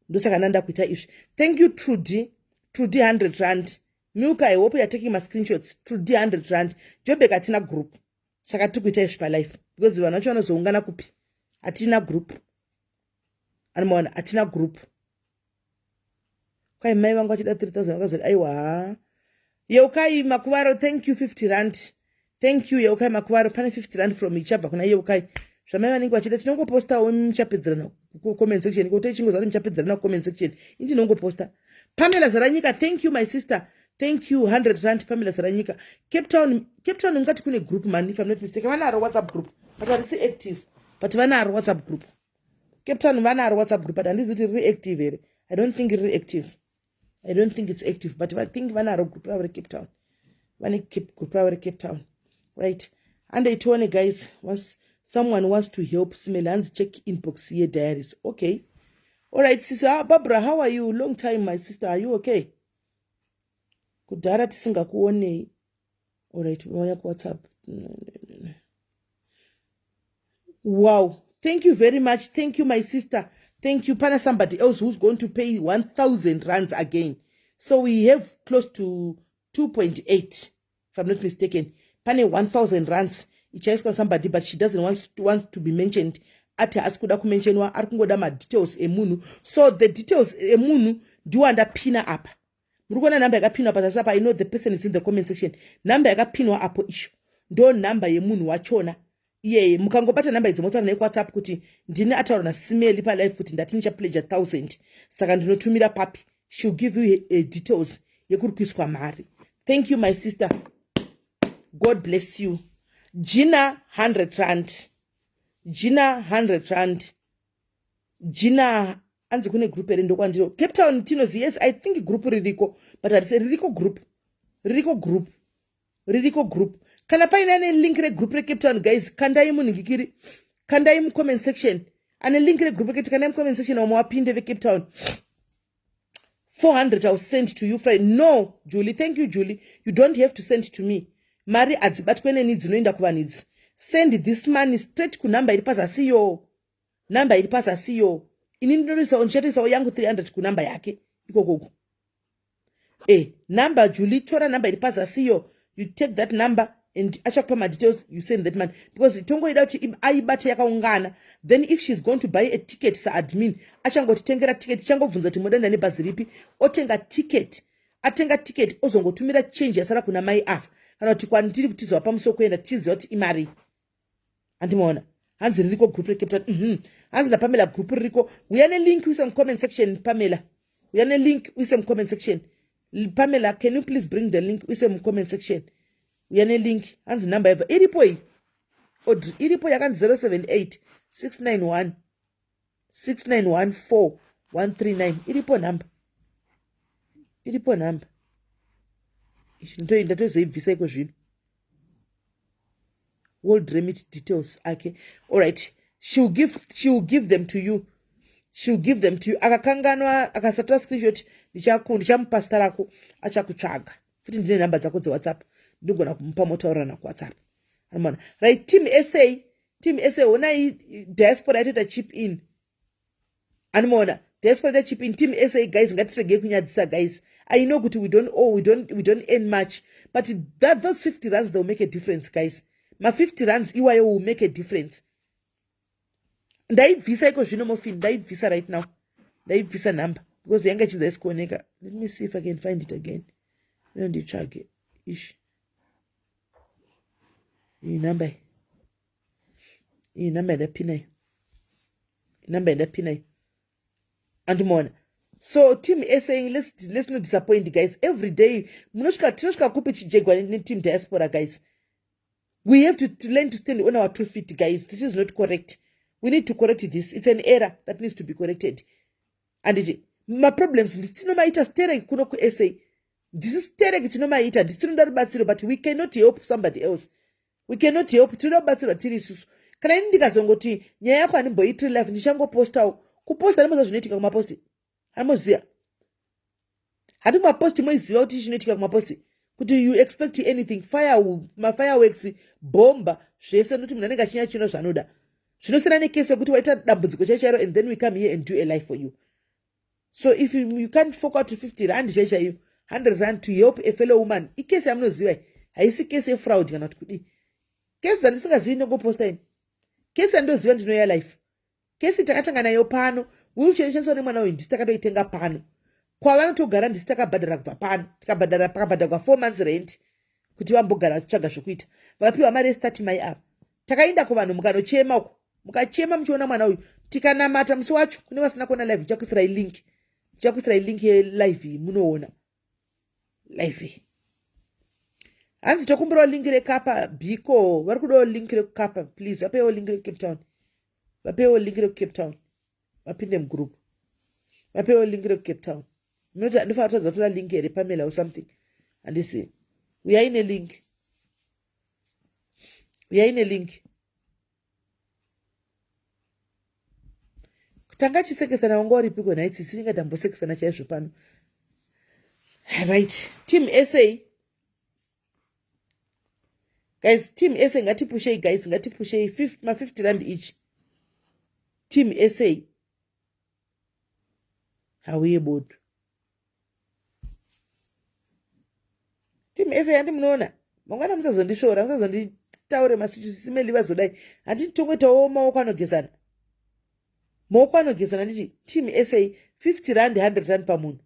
ndosaka nanda kuita izvi. Thank you, Trudy. Trudy, 100 rand. Milka, I hope you are taking mascreenshots. Trudy, 100 rand. Joburg hatina group, saka tiri kuita izvi palife because vanhu vacho vanozoungana kupi? Hatina group. Anomaona, hatina group. Kwai mai vangu vachida 3000, vakazoti aiwa. Ha, Yeukai Makuvaro, thank you, 50 rand. Thank you, Yeukai Makuvaro. Pane 50 rand from ichabva kuna Yeukai. Zvamai vanenge vachida, tinongopostawo, muchapedzerana kucomment section. Koto ichingoza kuti muchapedzerana kucomment section, indinongoposta. Pamela Zaranyika, thank you, my sister. Thank you, 100 rand, Pamela Zaranyika. Cape Town, Cape Town ungati kune group man, if I'm not mistaken. Vanaro WhatsApp group, but harisi active, but vanaro WhatsApp group. Cape Town vanaro WhatsApp group, but handizi kuti riri active here. I don't think riri active. I don't think it's active, but I think vanaro group ravo reCape Town. Vane group ravo reCape Town. Right, handeitione, guys. Once someone wants to help Simel, hanzi check inbox yediaries. Okay, all right, sister. Ah, Barbara, how are you? Long time, my sister. Are you okay? Kudhara tisingakuonei. Allright, mauya kuWhatsApp. Wow, thank you very much. Thank you, my sister. Thank you. Pana somebody else who's going to pay 1000 rands again, so we have close to 2.8, if I'm not mistaken. Pane 1000 rands ichaiswa somebody, but she doesn't want to be mentioned. Ati haasi kuda kumentionwa, ari kungoda madetails emunhu. So the details emunhu ndiwo andapina apa. Muri kuona nhamba yakapinwa pazasi apa. I know the person is in the comment section. Nhamba yakapinwa apo isho ndo nhamba yemunhu wachona. Iyeye mukangobata nhamba idzo motaura naye kuwhatsapp kuti ndini ataura nasimeli palife kuti ndati ndichapledja 1000 saka ndinotumira papi. She'll give you a details yekuri kuiswa mari. Thank you my sister, God bless you. Gina 100 rand, Gina 100 rand, Gina. Anzi kune group here ndokwandiro Cape Town tinozi? Yes, I think group ririko, but hatise ririko group, ririko group, ririko group. Kana paine ane link regroup reCape Town, guys, kandai munhingikiri, kandai mucomment section. Ane link regroup reCape Town, kandai mucomment section, vamwe wapinde veCape Town. 400 Ill send to you Friday. No Julie, thank you Julie, you don't have to send to me. Mari hadzibatwe neni, dzinoenda kuvanhu idzi. Send this money straight kunhamba iri pazasi yo, namba iri pazasi yo. Ini ndinotoisawo, ndichatoisawo yangu 300 kunamba yake ikokoko. E number Julie, tora number iri pazasi yo. You take that number and achakupa madetails, you send that money, because tongoida kuti aibate yakaungana. Then if she's going to buy a ticket, saadmin achangotitengera ticket, tichangobvunza kuti modaenda nebhazi ripi, otenga ticket. Atenga ticket, ozongotumira change yasara kuna mai afa kana kuti kwandiri kuti tizova pamusi wekuenda, tichiziva kuti imari. Handimaona hanzi ririko group reCape Town. Hanzi naPamela group ririko. Uya nelink uise mucomment section. Pamela, uya nelink uise mucomment section. Pamela, can you please bring the link uise mucomment section? Uya nelink. Hanzi number yabva iripo iyi, Audrey, iripo yakanzi 078 691 6914 139. Iripo nhamba, iripo nhamba. Ndatozoibvisa iko zvino. World Remit details ake. Alright, she'll give them to you, she'll give them to you. Akakanganwa, akasatora screenshot, ndichamupa zita rako, achakutsvaga futi. Ndine nhamba dzako dzeWhatsApp, ndinogona kumupa motaurirana kuWhatsApp. Anomaona. Right, team SA, team SA, honai diaspora yatoita chip in. Anomaona diaspora ita chip in. Team SA guys, ngatiregei kunyadzisa guys. I know kuti we don't, oh, we don't earn much, but that those 50 rands, they will make a difference guys. Ma50 rands iwayo will make a difference. Ndaibvisa iko zvino mofin, ndaibvisa right now, ndaibvisa number because yanga ichinza isikuoneka. Let me see if I can find it again. Ino nditsvage ish, iyi namba iyi, iyi namba yandapina iyi, namba yandapina iyi. Andimaona. So team SA, let's not disappoint guys. Every day munosvika, tinosvika kupi chijegwa neteam diaspora? Guys, we have to learn to stand on our two feet guys. This is not correct. We need to correct this. It's an error that needs to be corrected. Anditi maproblems ndisi tinomaita stereki kuno kuSA, ndisu stereki tinomaita, ndisi tinoda rubatsiro, but we cannot help somebody else. We cannot help. Tinoda kubatsirwa tiri isusu. Kana ini ndikazongoti nyaya yako handimboitiri life, ndichangopostawo kuposta, ndimoziva zvinoitika kumaposti. Hanimoziva handi kumaposti, moiziva kuti chinoitika kumaposti, kuti you expect anything, fire, mafireworks, bhomba, zvese, nokuti munhu anenge achinya chino zvaanoda. Zvinosiyana nekesi yekuti waita dambudziko chaichairo and then we come here and do a life for you. So if you can't fork out 50 rand chaichaiyo, 100 rand to help a fellow woman, ikesi yamunoziva, haisi kesi yefraud kana kuti kudii. Kesi dzandisingazivi ndingoposta ini. Kesi yandoziva ndinoya life. Kesi takatanga nayo pano, wheelchair ishandiswa nemwana uyu, ndisi takatoitenga pano kwavanotogara, ndisi takabhadhara kubva pano, tikabhadhara, pakabhadharwa 4 months rent kuti vambogara vachitsvaga zvokuita. Vakapiwa mari yestart mai ava. Takaenda kuvanhu, mukanochema uko, mukachema muchiona mwana uyu, tikanamata musi wacho. Kune vasina kuona live, ndichakuisirai link, ndichakuisirai link yelive iyi, munoona live iyi. Hanzi tokumbirawo link rekapa biko, vari kudawo link rekukapa. Please vapewo link rekuCape Town, vapewo link rekuCape Town, vapinde mugroup, vapewo link rekuCape Town. Munoti ndofanira kutadza kutora link here, Pamela, or something? Handisi. Uyai nelink, uyai nelink. Tanga chisekesana, wanga uripiko nhai tsitsi? Inga tambosekesana chaizvo pano. Right, team SA guys, team SA, ngatipushei guys, ngatipushei ma50 rand each. Team SA, hauye bodo. Team SA, handi munoona mangwana musazondishora, musazonditaure masuchisimeli vazodai. Handiti tongoitawo maoko anogezana, maoko anogezana. Nditi team SA, 50 rand, 100 rand pamunhu.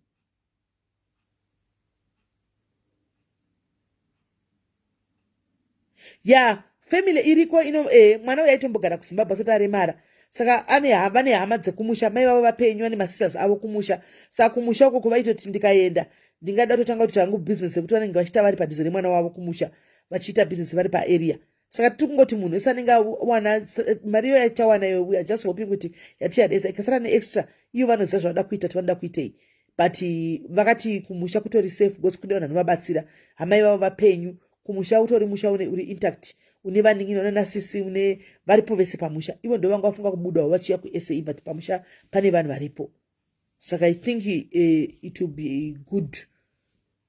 Ya, Family iriko ino eh, mwana uyo aitombogara kuZimbabwe asati aremara. Saka ane vane hama dzekumusha, mai vavo vapenyu, vane masisters avo kumusha. Saka kumusha ukoko vaitoti ndikaenda ndingada kutotanga kuti hangu business yekuti vanenge vachiita vari padhuze nemwana wavo kumusha, vachiita business vari paarea. Saka tiri kungoti munhu wese anenge awana mari iyo yachawana iyo, we are just hoping kuti yatichadesa ikasara neextra iyo, vanoziva zvavanoda kuita, kuti vanoda kuitei. But vakati kumusha kutori safe because kune vanhu vanovabatsira, hamai vavo vapenyu. Kumusha utori musha une uri intact, une vanin'ina, une nasisi, une varipo vese pamusha. Ivo ndo vanga vafunga kubudawo vachiya kuSA, but pamusha pane vanhu varipo. Saka I think it will be good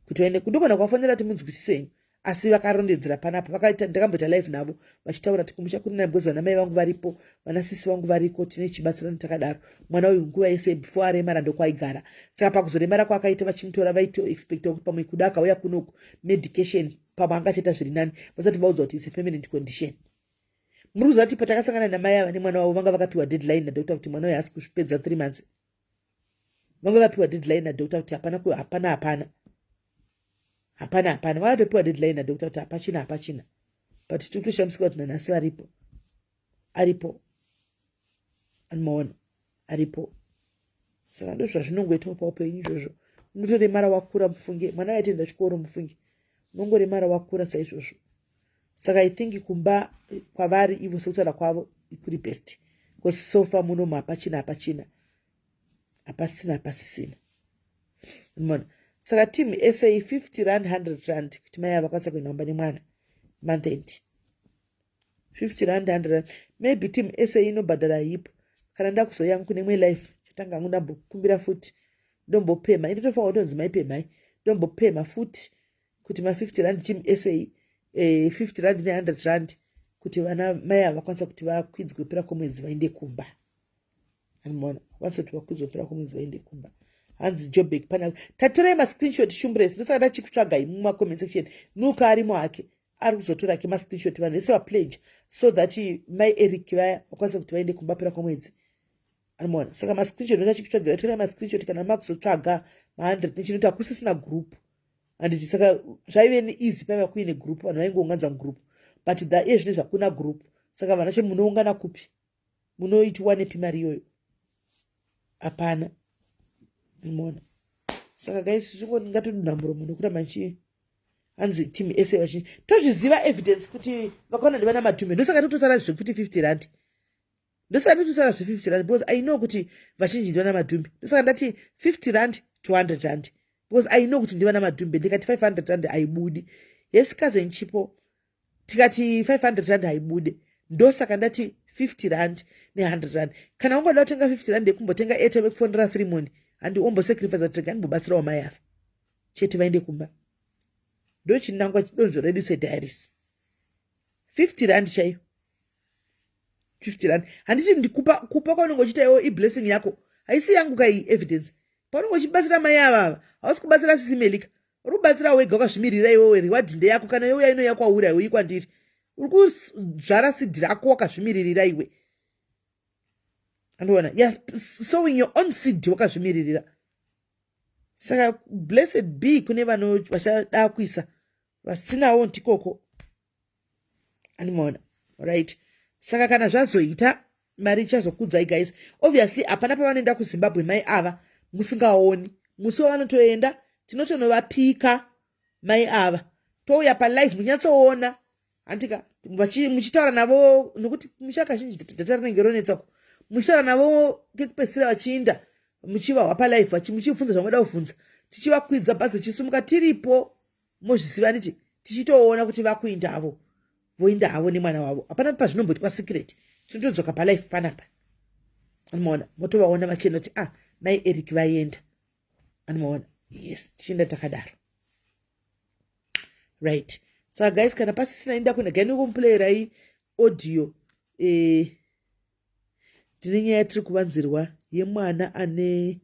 kuti vaende. Kundogona kuvafonera kuti munzwisisei, asi vakarondedzera panapa vakaita, ndakamboita live navo vachitaura kuti kumusha kuri nani because vana mai vangu varipo, vana sisi vangu variko, tine chibatsirano takadaro. Mwana uyu nguva yese before aremara ndokwaigara. Saka pakuzoremara kwaakaita vachimutora, vaitoexpecta kuti pamwe kuda akauya kunoku medication pamwe angachaita zviri nani, vasati vaudzwa kuti it's a permanent condition. Muri kuziva kuti patakasangana namai ava nemwana wavo, vanga vakapiwa deadline nadoctor kuti mwana uyu haasi kuzvipedza 3 months. Vanga vapiwa deadline nadoctor kuti hapana, hapana, hapana, hapana, hapana. Vakatopiwa deadline nadoctor kuti hapachina, hapachina. But tiri kutoshamisika kuti nanhasi varipo, aripo, anomaona aripo. Saka ndo zvazvinongoitawo paupenyu izvozvo. Unotoremara wakura, mufunge. Mwana aitoenda chikoro, mufunge. Unongoremara wakura saizvozvo. Saka I think kumba kwavari ivo, sekutaura kwavo, kuri best because so far munomu hapachina, hapachina, hapasina, hapasisina. Mona, saka team SA, R50, R100 kuti mai ava vakwanisa kuenda kumba nemwana month end. R50, R100. Maybe team SA inobhadhara hipo. Kana ndakuzoyangu kune imwe life, chatanga hangu ndambokumbira futi, ndombopema. Inotofanira kutonzi maipemai, ndombopema futi kuti ma50 rand, team SA, R50 ne100 rand kuti vana mai ava vakwanisa kuti vakwidzwe pera kwemwedzi vaende kumba. Anomaona, vakwanisa kuti vakwidzwe pera kwemwedzi vaende kumba. Hanzi Jobek pana tatorai mascreenshot shumbres. Ndosaka ndachikutsvagai mumacomment section. Nuka arimo hake, ari kuzotora ke mascreenshot. Vanhu vese vapledge so that mai Eric vaya vakwanisa kuti vaende kumba pera kwemwedzi. Anomaona, saka mascreenshot ndachikutsvagira. Torai mascreenshot kana makuzotsvaga ma100 nechinoti hakusisina group, handiti? Saka zvaive neeasy paiva kuine group, vanhu vaingounganza mugroup, but the iye zvino zvakuna group. Saka vanhu vacho munoungana kupi? Munoitiwa nepi mari iyoyo? Hapana. Mona, saka guys, ngatodonha muromo nokuramba nchi hanzi team ese vazhinji tozviziva evidence kuti vakaona ndivana Madhume. Ndosaka tototaura zvekuti R50. Ndosaka nditotaura zve50 rand because I know kuti vazhinji ndivana Madhumbe. Ndosaka ndati R50 to R100 because I know kuti ndivana Madhumbe. Ndikati R500 haibudi. Yes, cousin Chipo, tikati R500 haibude. Ndosaka ndati R50 ne100 rand. Kana ungoda kutenga R50 yekumbotenga airtime yekufonera Freemon, handi ombosacrifice kuti rega ndimbobatsirawo mai ava chete vaende kumba. Ndochinangwa donzvo redu sediaries. R50 chaiyo, R50. Handiti ndikupa kupa kwaunenge uchiita iwo iblessing yako, haisi yangu kai evidence. Paunenge uchibatsira mai ava ava, hausi kubatsira Sisi Melika, uri kubatsira wega wakazvimirira iwewe. Reward ndeyako. Kana youya ino yakwauri, haiuyi kwandiri. Uri kuzvara seed rako wakazvimiririra iwe. Andiona, you are sowing your own seed wakazvimiririra. Saka blessed be kune vano vachada kuisa, vasinawo ndikoko. Animaona, right? Saka kana zvazoita mari ichazokudzai guys. Obviously hapana pavanoenda kuZimbabwe mai ava musingaoni. Musi wavanotoenda tinotonovapika mai ava, touya palive munyatsoona, handika? Muchitaura navo, nokuti musha kazhinji data rinenge ronetsako. Muchitaura navo kekupedzisira vachiinda, muchivahwa palive, muchibvunza zvamunoda kubvunza, tichivakwidza bhazi chisumuka tiripo. Mozviziva nditi tichitoona kuti vakuindavo, voinda havo nemwana wavo. Hapana pazvinomboitwa secret. Tinotodzoka palive panapa, anomaona, motovaona vachienda kuti ah, mai Eric vaenda. Anomaona, yes, tichienda takadaro, right? Saka guys, kana pasisina inda kuenda gaini kumuplayirai audio. Tine nyaya yatiri kuvanzirwa yemwana ane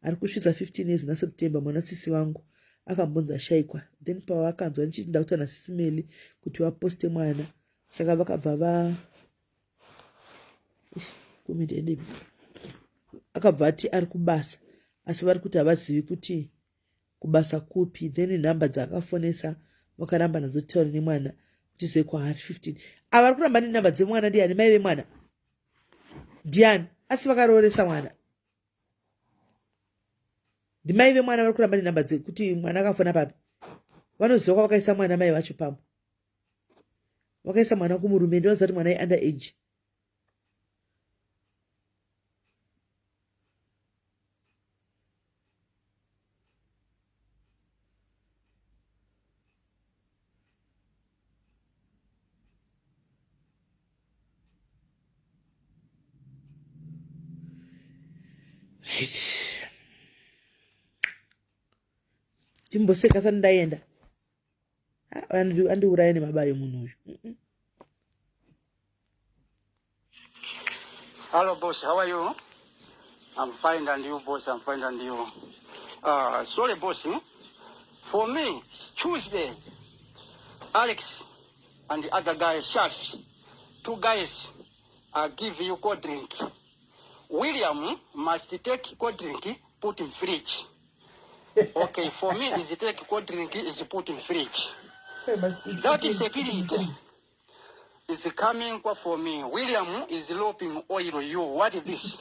ari kusvitsa 15 years naSeptember. Mwana sisi vangu akambonzi ashayikwa, then pavakanzwa ndichiti ndakuta nasisi Meli kuti vaposte mwana, saka vakabva va comment endepi, akabva ati ari kubasa, asi vari kuti havazivi kuti kubasa kupi. Then nhamba dzaakafonesa vakaramba nadzo. Titaure nemwana kuti zive kwaari 15. Ava vari kuramba nenhamba dzemwana ndiani? Mai vemwana ndiani? Asi vakarooresa mwana ndimai vemwana vari kuramba nenhamba dzekuti mwana akafona papi. Vanoziva kwavakaisa mwana mai vacho pamwe vakaisa mwana kumurume ndinoziva kuti mwana iunder age. Right. Timboseka sani ndaenda. Andiuraya nemabayo munhu uyu. Hello boss, how are you? I'm fine and you boss, I'm fine and you. Sorry boss, for me, Tuesday, Alex and the other guy, Shafi, two guys, I give you cold drink. William must take cold drink, put in fridge. Okay, for me is take cold drink is put in fridge. That is security is coming for me. William is loping oil you. What is this?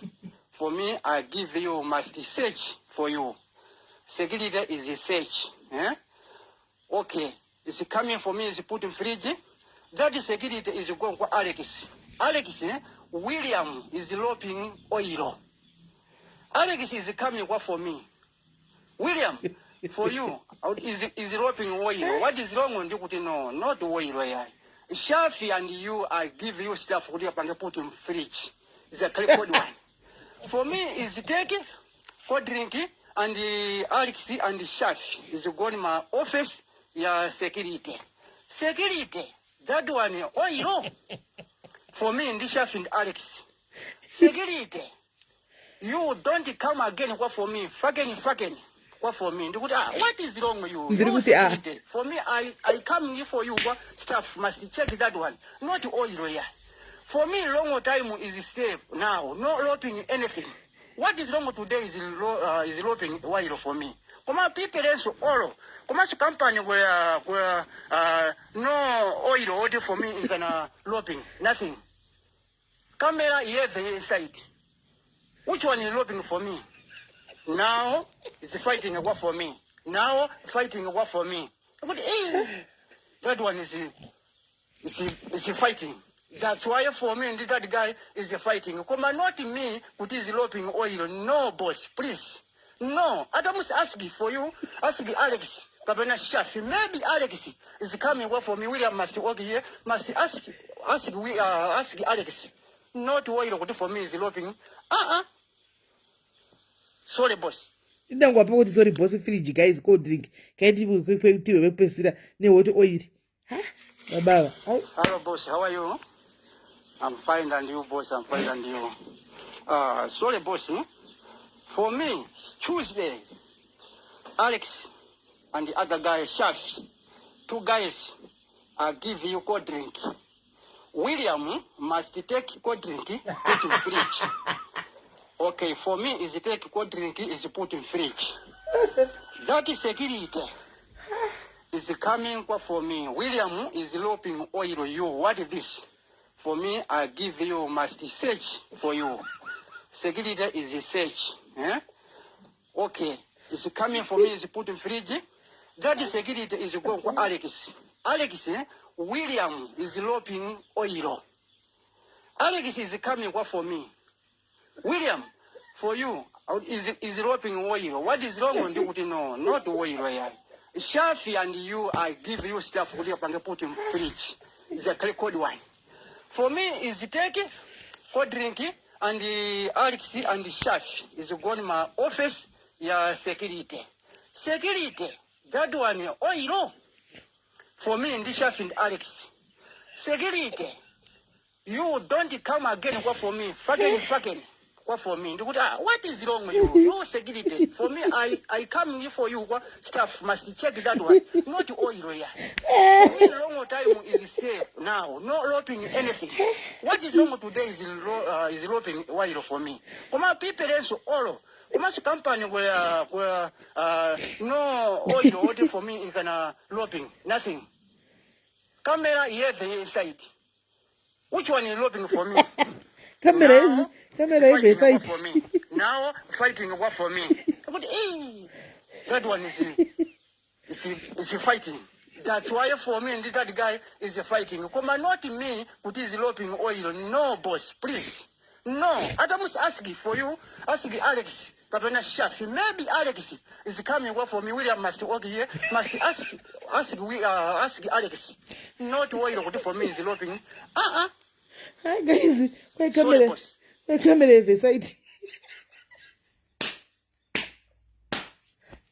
For me, I give you must search for you. Security is a search. Eh? Okay, it's coming for me is put in fridge. That security is going for Alex. Alex, William is loping oil. Alex is coming for me. William, for you, is loping oil. What is wrong on you? No, not oil. Yeah. Shafi and you, I give you stuff kuti put in fridge. It's a clear one. For me, is take cold drink and the Alex and the Shafi is going my office ya security. Security, that one, oil. For me, ndi Shafi and Alex. Security, you don't come again kwa for me. Fucking, fucking. Kwa for me. Ndikuti, ah, what is wrong with you? Ndiri You kuti, ah. security. For me, I come here for you. Kwa staff must check that one. Not oil here. For me, long time is step now. No loping anything. What is wrong today is is loping oil for me. Koma people also all. Koma company where no oil order for me in kana loping nothing. Camera here inside. Which one is loping for me? Now it's fighting war for me. Now fighting war for me. But that one is fighting. That's why for me and that guy is fighting. Koma not me kuti is loping oil. No boss, please. No, I must ask for you. Ask Alex. Kapena Shafi. Maybe Alex is coming work for me. William must work here. Must ask ask Alex. Not oil kuti for me is loping. Sorry boss. Indangwapa kuti sorry boss fridge guys cold drink. Kaiti tiwe vekupedzisira nehot oil. Ha? Babava. Hello boss, how are you? I'm fine and you boss, I'm fine and you. Sorry boss. For me, Tuesday, Alex and the other guy, Shafi, two guys, I give you cold drink. William must take cold drink, put in fridge. Okay, for me is take cold drink is put in fridge. That security is coming for me. William is loping oil you. What is this? For me, I give you must search for you. Security is a search. Eh? Okay, it's coming for me is put in fridge. That security is going for Alex. Alex, William is loping oil. Alex is coming for me. William, for you, is loping oil. What is wrong on you? No, not oil. Yeah. Shafi and you, I give you stuff kuti put in fridge. It's a clear cold one. For me, is take cold drink and the Alex and the Shafi is going my office ya security. Security, that one, oil. For me, ndi Shafi and Alex. Security, you don't come again kwa for me. Fucking, fucking. Kwa for me. Ndikuti, ah, what is wrong with you? You security. For me, I come here for you. Kwa staff must check that one. Not oil here. For me, long time is safe now. No loping anything. What is wrong today is loping oil for me. Koma people also all. Koma company where no oil order for me in kana loping. Nothing. Camera here inside. Which one is lobbying for me? Camera is camera is fighting for me. Now fighting what for me? But hey, that one is fighting. That's why for me and that guy is fighting. Koma not me kuti is lobbying oil. No boss, please. No, I must ask for you. Ask Alex. Kapena Shafi. Maybe Alex is coming work for me. William must work here. Must ask Alex. Not oil kuti for me is lobbying. Uh-uh. Hi guys, kwa Sorry, camera. boss. Kwa camera yevesaiti.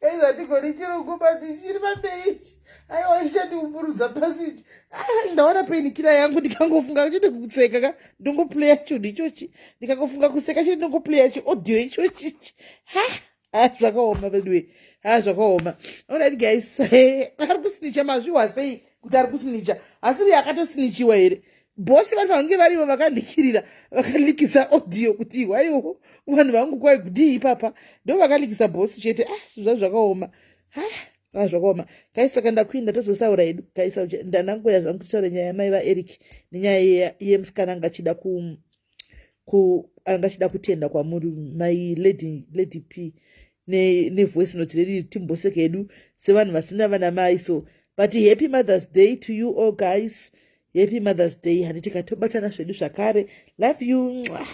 Guys, handigoni chirungu but chiri pamberi ichi. Aiwa ishandiumburudza pasi ichi. Ah, ndaona painkiller yangu ndikangofunga chete kuseka ka ndongoplaya chinhu ichochi. Ndikangofunga kuseka chete ndongoplaya chiaudio ichochi. Ha! Ah, zvakaoma veduwe. Ah, zvakaoma. Alright guys, ari kusinicha mazviwa sei kuti ari kusinicha. Asi uyo akatosinichiwa here? Bhosi vari vange varivo vakandikirira vakalikisa audio kuti waiwo vanhu vangu kwai kudii ipapa ndo vakalikisa bhosi chete. Ah, zvinhu zvakaoma. Ah, zvakaoma guys. Saka ndakuinda tozosaura hedu guys. Ndanangoya zvangu kutaura nyaya yamai vaEric nenyaya yemusikana angachida ku angachida kutenda kwamuri mai Lady P nevoice note redu timboseke hedu sevanhu vasina vana mai. So but happy Mother's Day to you all guys, happy Mother's Day. Handiti katobatana zvedu zvakare. Love you. Mwah.